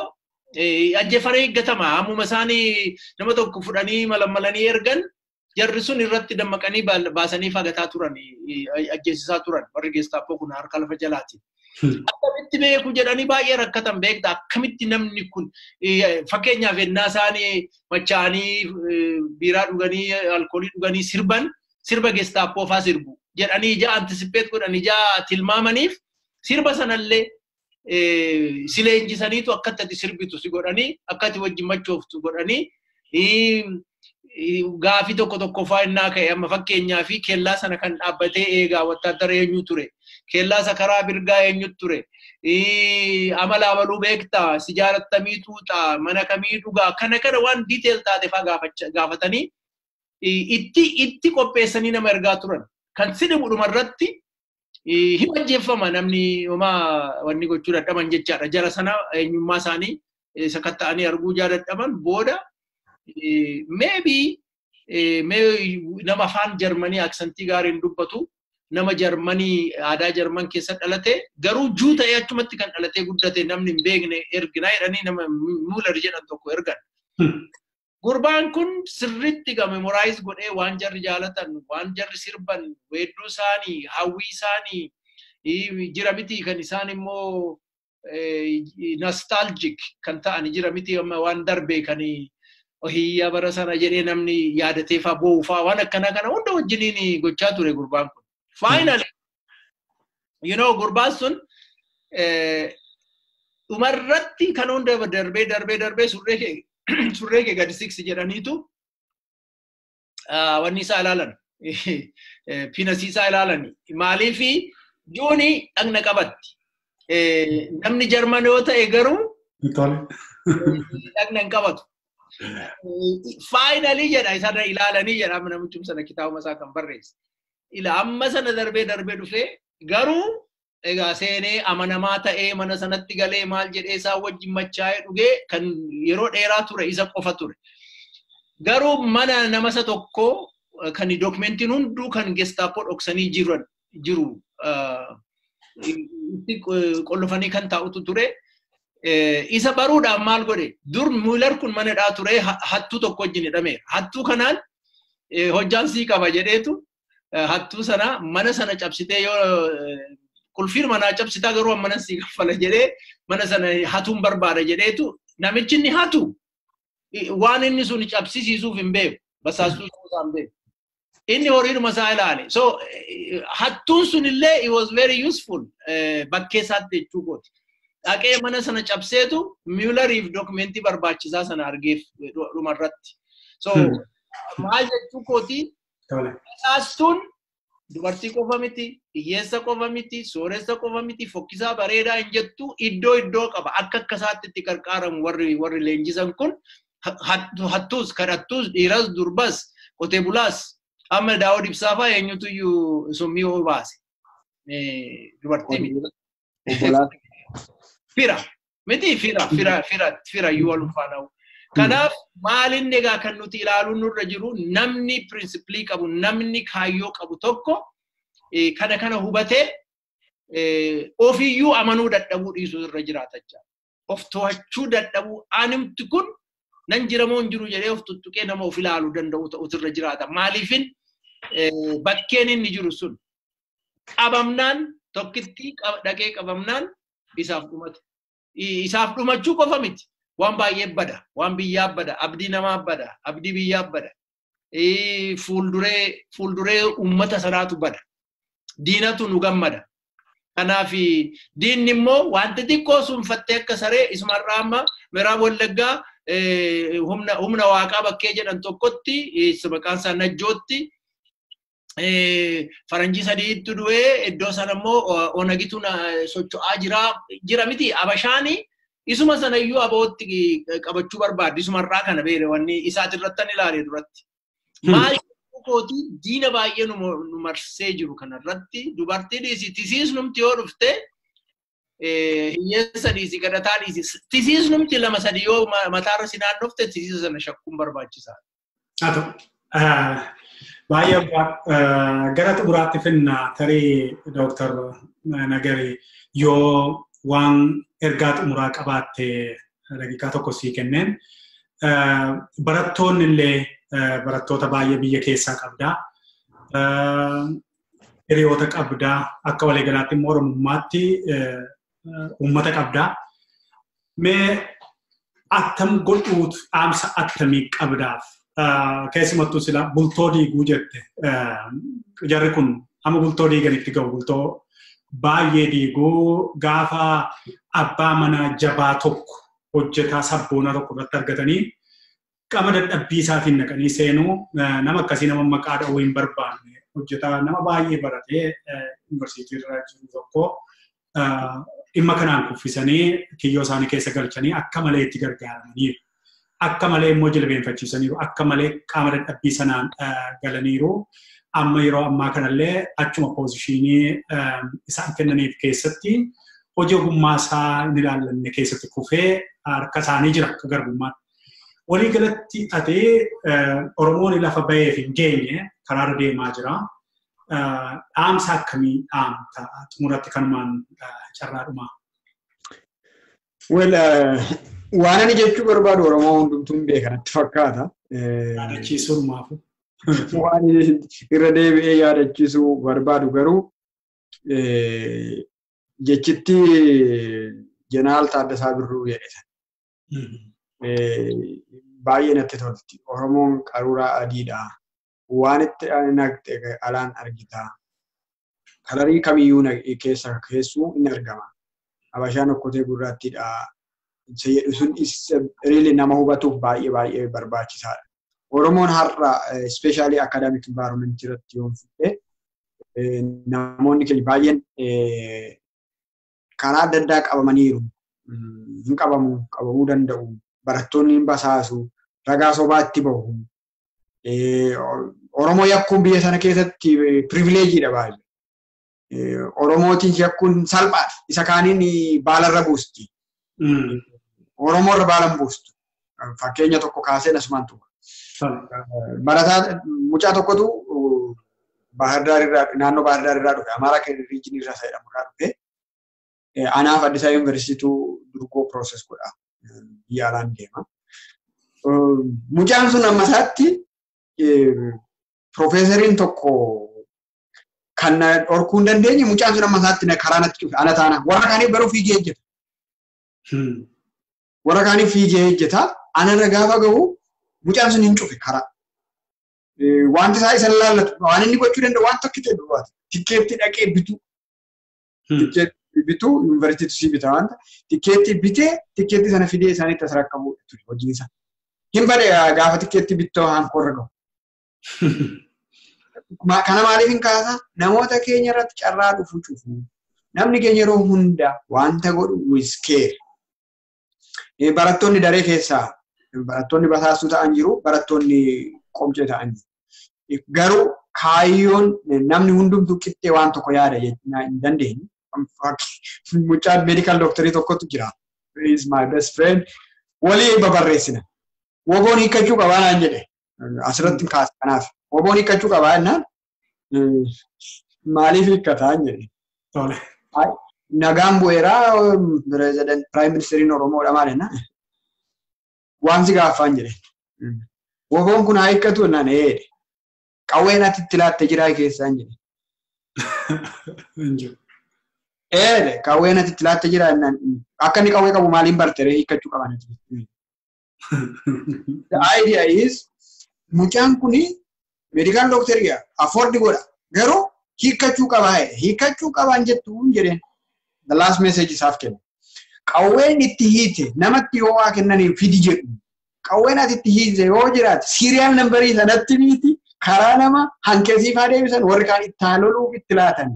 ajjeefamee eeggatama. Ammuma isaanii nama tokko fudhanii malammalanii ergan jarri sun irratti dammaqanii baasanii fagataa turan, ajjeesisaa turan warri Gestaapoo kun harka lafa jalaati. Akkamitti beeku jedhanii baay'ee rakkatan beektaa. Akkamitti namni kun fakkeenyaaf ennaa isaanii machaanii biiraa dhuganii alkoolii dhuganii sirban sirba Gestaapoo faa sirbu jedhanii ija anticipate godhan ija tilmaamaniif sirba sanallee si leenjisaniitu akkatti ati sirbitu si godhanii akka ati wajjin machooftu godhanii gaafii tokko tokko faa innaa ka'e amma fakkeenyaa fi kellaa sana kan dhaabbatee eegaa wattaadara eenyu ture, kellaa isa karaa birgaa eenyu ture, amala abaluu beektaa, si jaalattamii tuuxaa, mana kamii dhugaa, kana kana waan detail taate faa gaafatanii itti qopheessanii nama ergaa turan. Kan si dhibu dhumarratti hin ajjeeffama namni homaa wanni gochuu dadhaban jechaadha. Jara sana eenyummaa isaanii sakatta'anii arguu jaa dadhaban booda maybe nama afaan Jarmanii aksantii gaariin dubbatu, nama Jarmanii aadaa Jarman keessa dhalate garuu Jew ta'ee achumatti kan dhalatee guddate namni hin beekne erginaa jedhanii nama Muular jedhan tokko ergan. Gurbaan kun sirriitti memorize godhee waan jarri jaalatan, waan jarri sirban, weedduu isaanii, hawwii isaanii jira miti kan isaan immoo nostalgic kan ta'an jira miti amma waan darbe kan hiyya bara sana jedhee namni yaadatee faa boo'u faa waan akkanaa kana hunda wajjiniin gochaa ture gurbaan kun. Finally, gurbaan sun dhumarratti kan hunda darbee darbee darbee surree kee gadi siksi jedhaniitu wanni isaa ilaalan, penisii isaa ilaalan. Maaliifi Jewni dhagna qabatti. Namni Jarman yoo ta'e garuu dhagna hin qabatu. Finally jedha isarra ilaalanii jedha amma namichum sana kitaabuma isaa kan barreesse. Ila amma sana darbee darbee dhufee garuu egaa seenee amanamaa ta'ee mana sanatti galee maal jedhee isaa wajjin machaa'ee dhugee kan yeroo dheeraa ture isa qofa ture. Garuu mana nama isa tokko kan dookumentiin hunduu kan Gestaapoo dhoksanii jiran jiru itti qollofanii kan taa'utu ture. Isa baruudhaaf maal godhe? Dur Muular kun mana hidhaa ture, hattuu tokko wajjin hidhameera. Hattuu kanaan hojjaan sii qaba jedheetu hattuu sana mana sana cabsitee yoo qulfiin manaa cabsitaa garuu mana sii kaffala jedhee mana sana hatuun barbaada jedheetu namichi inni hatu waan inni sun cabsisiisuuf hin beeku, basaastuu isaa hin beeku. Inni horiidhuma isaa ilaale. So hattuun sun illee it was very useful bakkee isaatti jechuu kooti. Dhaqee mana sana cabseetu Muulariif dookumentii barbaachisaa sana argeef dhumarratti. So maal jechuu kooti, basaastuun dubartii qofa miti, hiyyeessa qofa miti, sooressa qofa miti, fokkisaa bareedaa hin jettu, iddoo iddoo qaba. Akka akkasaatti itti qarqaaramu warri leenjisan kun hattuus, kadhattuus, dhiiras, durbas, qotee bulaas. Amma Daawud Ibsaa fa'aa eenyutu iyyuu summii hoo baase? Dubartii miti. Fira. Miti fira fira fira fira iyyuu wal faana. Kanaaf maalinni egaa kan nuti ilaaluun nurra jiru, namni principle qabu, namni kaayyoo qabu tokko kana kana hubatee ofiyyuu amanuu dadhabuu dhiisuu irra jiraata jechaadha. Of to'achuu dadhabuu, animti kun nan jira moo hin jiru jedhee of tuttuqee nama of ilaaluu danda'u ta'utu irra jiraata. Maaliifin bakkeen inni jiru sun qabamnaan tokkitti dhaqee qabamnaan isaaf dhumate. Isaaf dhumachuu qofa miti. Waan baay'ee bada, waan biyyaa bada, abdii namaa bada, abdii biyyaa bada. Fuulduree uummata sanaatu bada. Diinatu nu gammada. Kanaaf diinni immoo wanti xiqqoo sunfattee akka saree isumarraa amma Miraab Wallaggaa humna waaqaa bakkee jedhan tokkotti maqaan isaa Najjootti faranjii sadiitti du'ee iddoo sana immoo Onagitu socho'aa jira jira miti, Abashaani isuma sana iyyuu abootti qabachuu barbaaddi isumarraa kana beele wanni isaati irratti ilaale duratti. Maal kooti, diina baay'ee nu marsee jiru kanarratti dubartii dhiisi, tisiisnumti yoo dhufte, hiyyeessa dhiisi, kadhataa dhiisi, tisiisnumti lama sadi yoo mataarra si naannofte tisiisa sana shakkuun barbaachisaadha. Haa ta'u. Baay'ee gara xumuraatti finna tarii Dooktar Nagarii yoo waan ergaa xumuraa qabaatte daqiiqaa tokko sii kenneen barattoonni illee barattoota baay'ee biyya keessaa qabdaa. Hiriyoota qabdaa akka waliigalaatti immoo Oromummaatti uummata qabdaa. Mee attam godhuut dhaamsa attamii qabdaaf? Keessumattuu sila bultoo diiguu jette jarri kun amma bultoo diiganitti ga'u bultoo baay'ee diiguu gaafa abbaa manaa jabaa tokko hojjetaa sabboonaa tokko irratti argatanii qaama dadhabbii isaatiin naqanii seenuu nama akkasii nama maqaa dha'uu hin barbaanne hojjetaa nama baay'ee baratee yuunivarsiitii irra jiru tokko dhimma kanaan kuffisanii kiyyoo isaanii keessa galchanii akka malee itti gargaaramaniiru. Akka malee immoo jilbeenfachiisaniiru. Akka malee qaama dadhabbii sanaan galaniiru. Amma yeroo ammaa kanallee achuma poozishinii isaan kennaniif keessatti hojii ogummaa isaa hin ilaallanne keessatti kufee harka isaanii jira akka garbummaatti. Walii galatti ati Oromoon lafa baheef hin geenye karaarra deemaa jira. Dhaamsa akkamii dhaamta xumuratti kanumaan carraadhumaa? Well, waan ani jechuu barbaadu Oromoo hundumtuu hin beekan natti fakkaata. Yaadachiisuun maafu? Waan irra deebi'ee yaadachiisuu barbaadu garuu jechitti Jeneraal Taaddasaa Birruu jedhe sana. Baay'ee natti tolti. Oromoon qaruuraa adiidha. Waan itti naqxe alaan argita. Kalarii kamiyyuu keessa keessuu in argama. Habashaan okkotee gurraattiidha. Jedhu sun really nama hubatuuf baay'ee baay'ee barbaachisaadha. Oromoon har'a especially academic environment irratti yoo fudhe namoonni keenya baay'een karaa adda addaa qabamaniiru. Hin qabamu, qabamuu danda'u. Barattoonni hin basaasu, ragaa sobaatti bahu. Oromoo yakkuun biyya sana keessatti privileejiidha baay'ee. Oromootiin yakkuun salphaadha. Isa kaaniin baalarra buusti. Oromoorra baala hin buustu. Fakkeenya tokko kaaseen asumaan tuqa. Barataa mucaa tokkotu Bahar Daar irraa naannoo Bahar Daar irraa dhufe Amaaraa riijinii irraa isa jedhamu irraa dhufe. Anaaf Addis Ababa Yuunivarsiituu durgoo process godha. Biyya alaan deema. Mucaan sun amma isaatti piroofeesariin tokko kan na dhorkuu hin dandeenye mucaan sun amma isaatti karaa natti cufe ana taana warra kaaniif garuu fiigee hojjeta. Warra kaaniif fiigee hojjeta. Anarra gaafa gahu mucaan sun hin cufe karaa. Wanti isaa isa laallatu waan inni gochuu danda'u waan tokko ta'e duwwaati. Tikkeetti dhaqee bitu. Tikkeetti bitu yuunivarsiitiitu si bita waan ta'eef tikkeetti bitee tikkeetti sana fidee isaanitti as rakkabu ture hojiin isaa. Hin bade gaafa tikkeetti bittoo hankoorra gahu. Kana maaliif hin kaasaa? Namoota keenya irratti carraa dhufu cufu. Namni keenya yeroo hunda wanta godhu with care. Barattoonni daree keessaa barattoonni basaastuu ta'an jiru, barattoonni qomcee ta'an jiru. Garuu kaayyoon namni hundumtuu qixxee waan tokko yaada jechuu hin dandeenyu. Mucaan medical doctorii tokkotu jira. He is my best friend. Walii babarreessina. Woboon hiikkachuu qabaa naan jedhe. Asirratti kaasa kanaaf. Woboon hiikkachuu qabaa jennaan maaliif hiikkataa jedhe. Nagaan bu'eeraa Prime Ministeriin Oromoodha maal jennaan. Waan si gaaffaan jedhe. Woboon kun haa hiikkatu jennaan eedhe. Qawween ati itti laatte jiraa keessaan jedhe. Eedhe qawween ati itti laatte jiraa jennaan akka inni qawwee qabu maaliin barte ree hiikkachuu qaban. The idea is mucaan kuni medical doctorii afford godha garuu hiikkachuu qabaa hiikkachuu qabaan jettu hin jedheen. The last message isaaf kenna. Qawween itti hiite namatti yoo waa kennaniif fidi jedhu. Qawween ati itti hiite yoo jiraate serial numberii sanatti miiti karaa nama hanqisiifaa deebisan warri kaan itti haaloluuf itti laatan.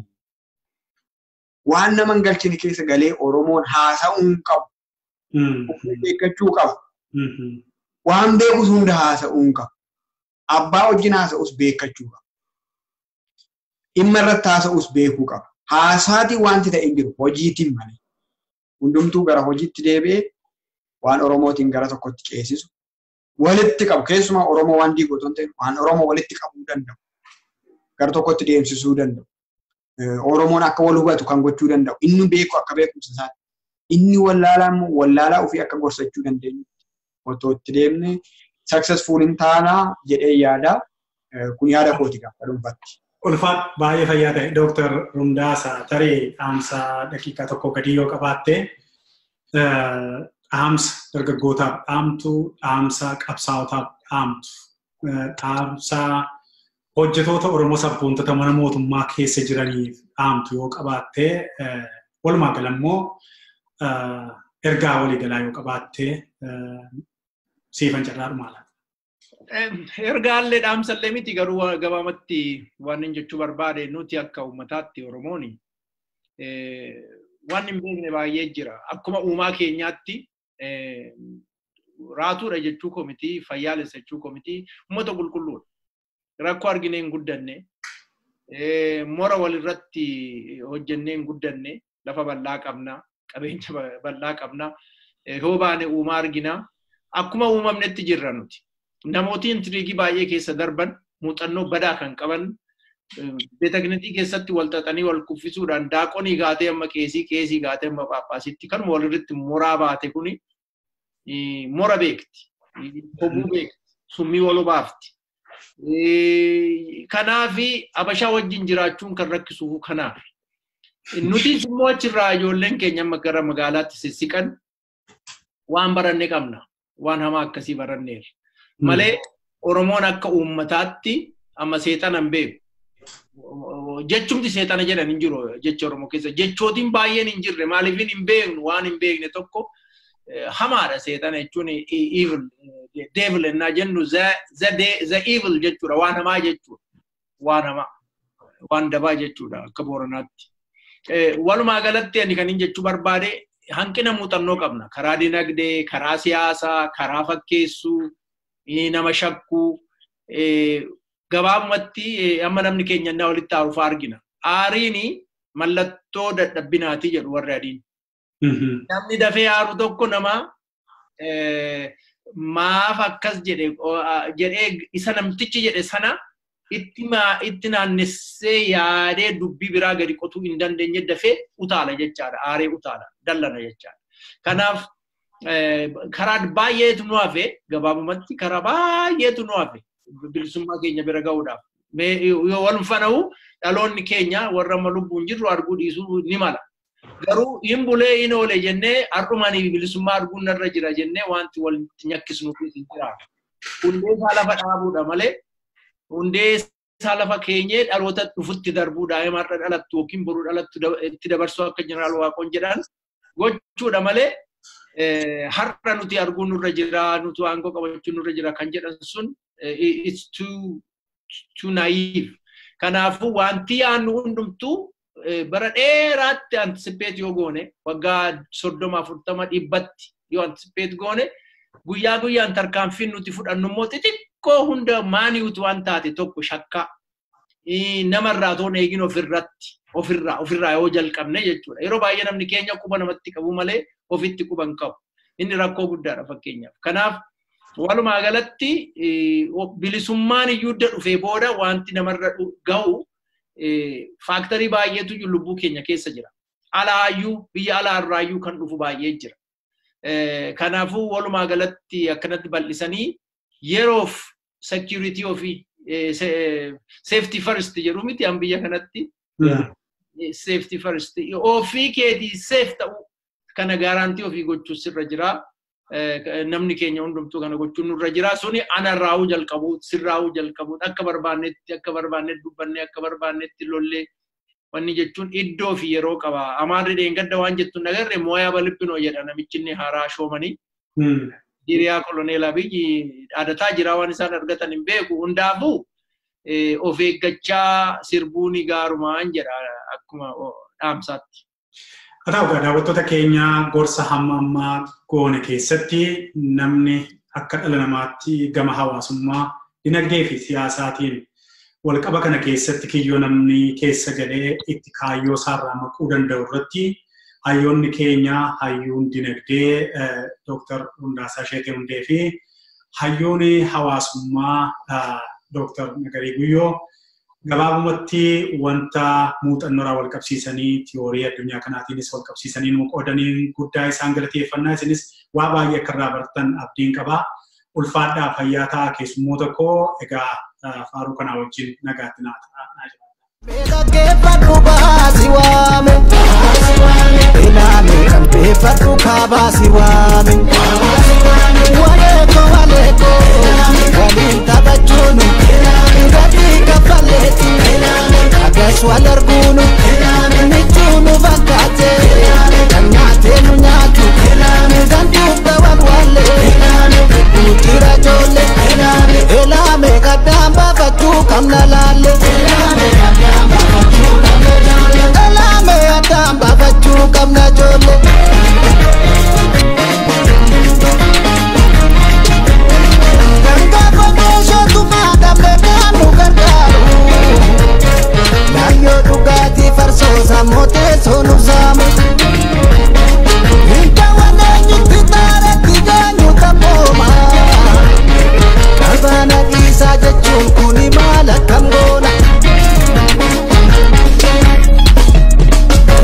Waan nama hin galchine keessa galee Oromoon haasa'uu hin qabu. Beekkachuu qabu. Waan beekus hunda haasa'uu hin qabu. Abbaa wajjin haasa'us beekkachuu qaba. Dhimma irratti haasa'us beekuu qaba. Haasaatiin wanti ta'e hin jiru hojiitiin malee. Hundumtuu gara hojiitti deebi'ee waan Oromootiin gara tokkotti ceesisu walitti qabu. Keessumaa Oromoo waan diiguu otoo hin ta'in waan Oromoo walitti qabuu danda'u. gara tokkotti deemsisuu danda'u. Oromoon akka wal hubatu kan gochuu danda'u. Inni beeku akka beekumsa isaatti. Inni wallaalaa immoo wallaalaa ofii akka gorsachuu dandeenyu. Otoo itti deemne successful hin taanaa jedhee yaada. Kun yaada kooti gaafa dhuunfaatti. Ulfaat baay'ee fayyaa ta'e Dooktar Rundaasaa tarii dhaamsa daqiiqaa tokko gadi yoo qabaatte dhaamsa dargaggootaaf dhaamtu, dhaamsa qabsaa'otaaf dhaamtu, dhaamsa hojjetoota Oromoo sabboontota mana mootummaa keessa jiraniif dhaamtu yoo qabaatte walumaa gala immoo ergaa waliigalaa yoo qabaatte siifan carraa dhumaa laata. Ergaallee dhaamsallee miti garuu gabaabatti waan inni jechuu barbaade nuti akka uummataatti Oromoon waan hin beekne baay'ee jira. Akkuma uumaa keenyaatti raatuudha jechuu komiti, fayyaalessa jechuu komiti, uummata qulqulluudha. Rakkoo arginee hin guddanne, mora walirratti hojjennee hin guddanne, lafa bal'aa qabna, qabeenya bal'aa qabna, yoo baane uumaa argina. Akkuma uumamnetti jirra nuti. Namooti intriigii baay'ee keessa darban, muuxannoo badaa kan qaban, beeteknitii keessatti wal xaxanii wal kuffisuudhaan daaqonii gaatee amma qeesii, qeesii gaatee amma phaaphaasitti kanuma walirratti moraa baate kuni mora beekti, hobuu beekti, summii wal obaafti. Kanaafi Habashaa wajjin jiraachuun kan rakkisuuf kanaaf. Nutis immoo achirraa ijoolleen keenya amma gara magaalaatti sissiqan waan baranne qabna. Waan hamaa akkasii baranneerra. Malee Oromoon akka uummataatti amma seexana hin beeku. Jechumti seexana jedhan hin jiru jecha Oromoo keessa. Jechootiin baay'een hin jirre maaliif hin beeknu waan hin beekne tokko hamaadha seexana jechuun evil devil ennaa jennu the evil jechuudha waan hamaa jechuudha. Waan hamaa waan dabaa jechuudha akka Booranaatti. Walumaa galatti ani kan hin jechuu barbaade hanqina muuxannoo qabna. Karaa dinagdee, karaa siyaasaa, karaa fakkeessuu, nama shakkuu gabaabumatti amma namni keenya innaa walitti aaruuf argina. Aariin mallattoo dadhabbinaati jedhu warri adiin. Namni dafee aaru tokko nama maaf akkas jedhee isa namtichi jedhe sana itti naannessee yaadee dubbii biraa gadi qotuu hin dandeenye dafee utaala jechaadha. Aaree utaala, dallana jechaadha. Kanaaf karaa baay'eetu nu hafe gabaabumatti karaa baay'eetu nu hafe bilisummaa keenya bira ga'uudhaaf. Yoo wal fana'u dhaloonni keenya warra amma lubbuun jirru arguu dhiisuu ni mala. Garuu hin bulee hin oole jennee har'umaan bilisummaa arguun narra jira jennee wanti walitti nyakkisnu hin jiraatu. Hundee isaa lafa dhaabuudha malee hundee isaa lafa keenyee dhaloota dhufutti darbuu daa'ima har'a dhalattu yookiin boruu dhalattu itti dabarsuu akka Jeneraal Waaqoon jedhan gochuudha malee har'a nuti arguun nurra jira nuti aangoo qabachuun nurra jira kan jedhan sun it's too naive. Kanaafuu wanti yaadnu hundumtuu bara dheeraatti anticipate yoo goone waggaa 30 40 dhibbatti yoo anticipate goone guyyaa guyyaan tarkaanfiin nuti fudhannu immoo xixiqqoo hunda maaniitu waan taate tokko shakkaa namarraa toon eegin ofirraa yoo jalqabne jechuudha. Yeroo baay'ee namni keenya quba namatti qabu malee ofitti quba hin qabu. Inni rakkoo guddaadha fakkeenyaaf. Kanaaf walumaa galatti bilisummaan iyyuu adda dhufee booda wanti namarra ga'u faaktarii baay'eetu lubbuu keenya keessa jira. Alaayyuu biyya alaarraayyuu kan dhufu baay'ee jira. Kanaafuu walumaa galatti akkanatti bal'isanii yeroof security ofii safety first jedhu miti an biyya kanatti safety first ofii keetii safe ta'uu kana gaarantii ofii gochuu sirra jira. Namni keenya hundumtuu kana gochuun nurra jira. Suni anarraa'uu jalqabu, sirraa'uu jalqabu, akka barbaannetti dubbannee, akka barbaannetti lollee wanni jechuun iddoo fi yeroo qaba. Amaarri dheengadda waan jettu nagarre mooyaa baliphinoo jedha namichi inni haaraa shoomanii. Hiriyaa koloneel Abiyyi dhaadataa jira waan isaan argatan hin beeku. Hundaafuu of eeggachaa sirbuun gaarumaan jedha akkuma dhaamsaatti. Haa ta'u daawwattoota keenya gorsa hamma ammaa goone keessatti namni akka dhala namaatti gama hawaasummaa, dinagdee fi siyaasaatiin walqaba kana keessatti kiyyoo namni keessa galee itti kaayyoo isaarraa maquu danda'u irratti hayyoonni keenya hayyuun dinagdee Dooktar Rundaasaa Sheetee Hundee fi hayyoonni hawaasummaa Dooktar Nagarii Guyyoo Gabaabumatti wanta muuxannoodhaan wal qabsiisanii tiyoorii addunyaa kanaatiinis wal qabsiisanii nu qoodanii guddaa isaan galateeffannaa isinis waa baay'ee akka irraa bartan abdiin qabaa. Ulfaadhaa fayyaa ta'a keessummoota koo egaa faaruu kanaa wajjin nagaatti naa ta'a. Dhaggeeffadhu baasii waame. Ilaali qalbeeffadhu kaabaasii waame. Waleeko waleeko waliin taphachuunu gatii kaffaleeti. Agas wal arguunu michuunu fakkaate kan nyaatee nu nyaatu ganduuf ta'an wallee hedduu jira ijoollee. Ilaame qaddaan baafachuu qabna laalle. Ilaame addaan baafachuu qabna ijoollee. Gaafa meeshatu maadamne kan nu gargaaru. Laayyoo dhugaatii farsoosa mooteessoo nu saamu. Hintaawwan eenyutti taaretti geenyu taphooma. Qabaana dhiisaa jechuun kuni maal akkam goona?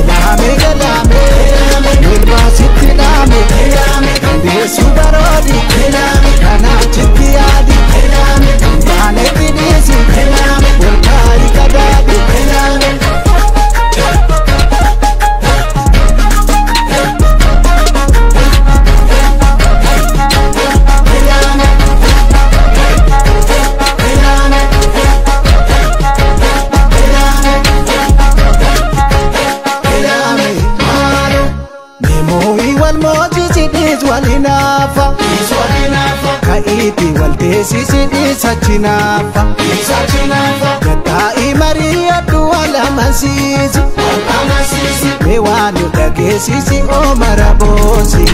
Laame galaame milbaasitti dhaame dandeessu baroodi kanaachitti yaadi baanetti dhiisi olkaayi kadaadi. Walinaafa ka'iiti walteessisi dhiisa chinaafa gattaa'i mari'adhu wal amansiisi mee waan nu dhageessisi oomara boonsi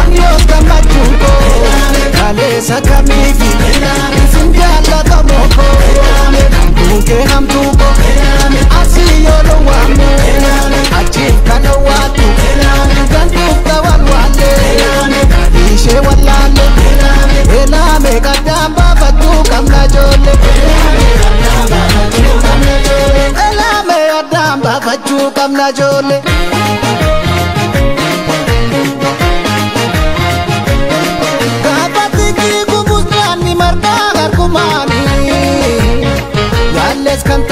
ani yoos gammachuun koo kaleessa kamiifi isin jaallatamoo koo hamtuun kee hamtuu koo asii yoo dhowwaamu achiif kan dhowwaatu ganduuf ta'an waallee ishee wallaalle elaame qaddaan baafachuu qabna ijoollee elaame addaan baafachuu qabna ijoollee. Gaafa xiqqii gubus nyaanni margaa harkumaanii yaalles kan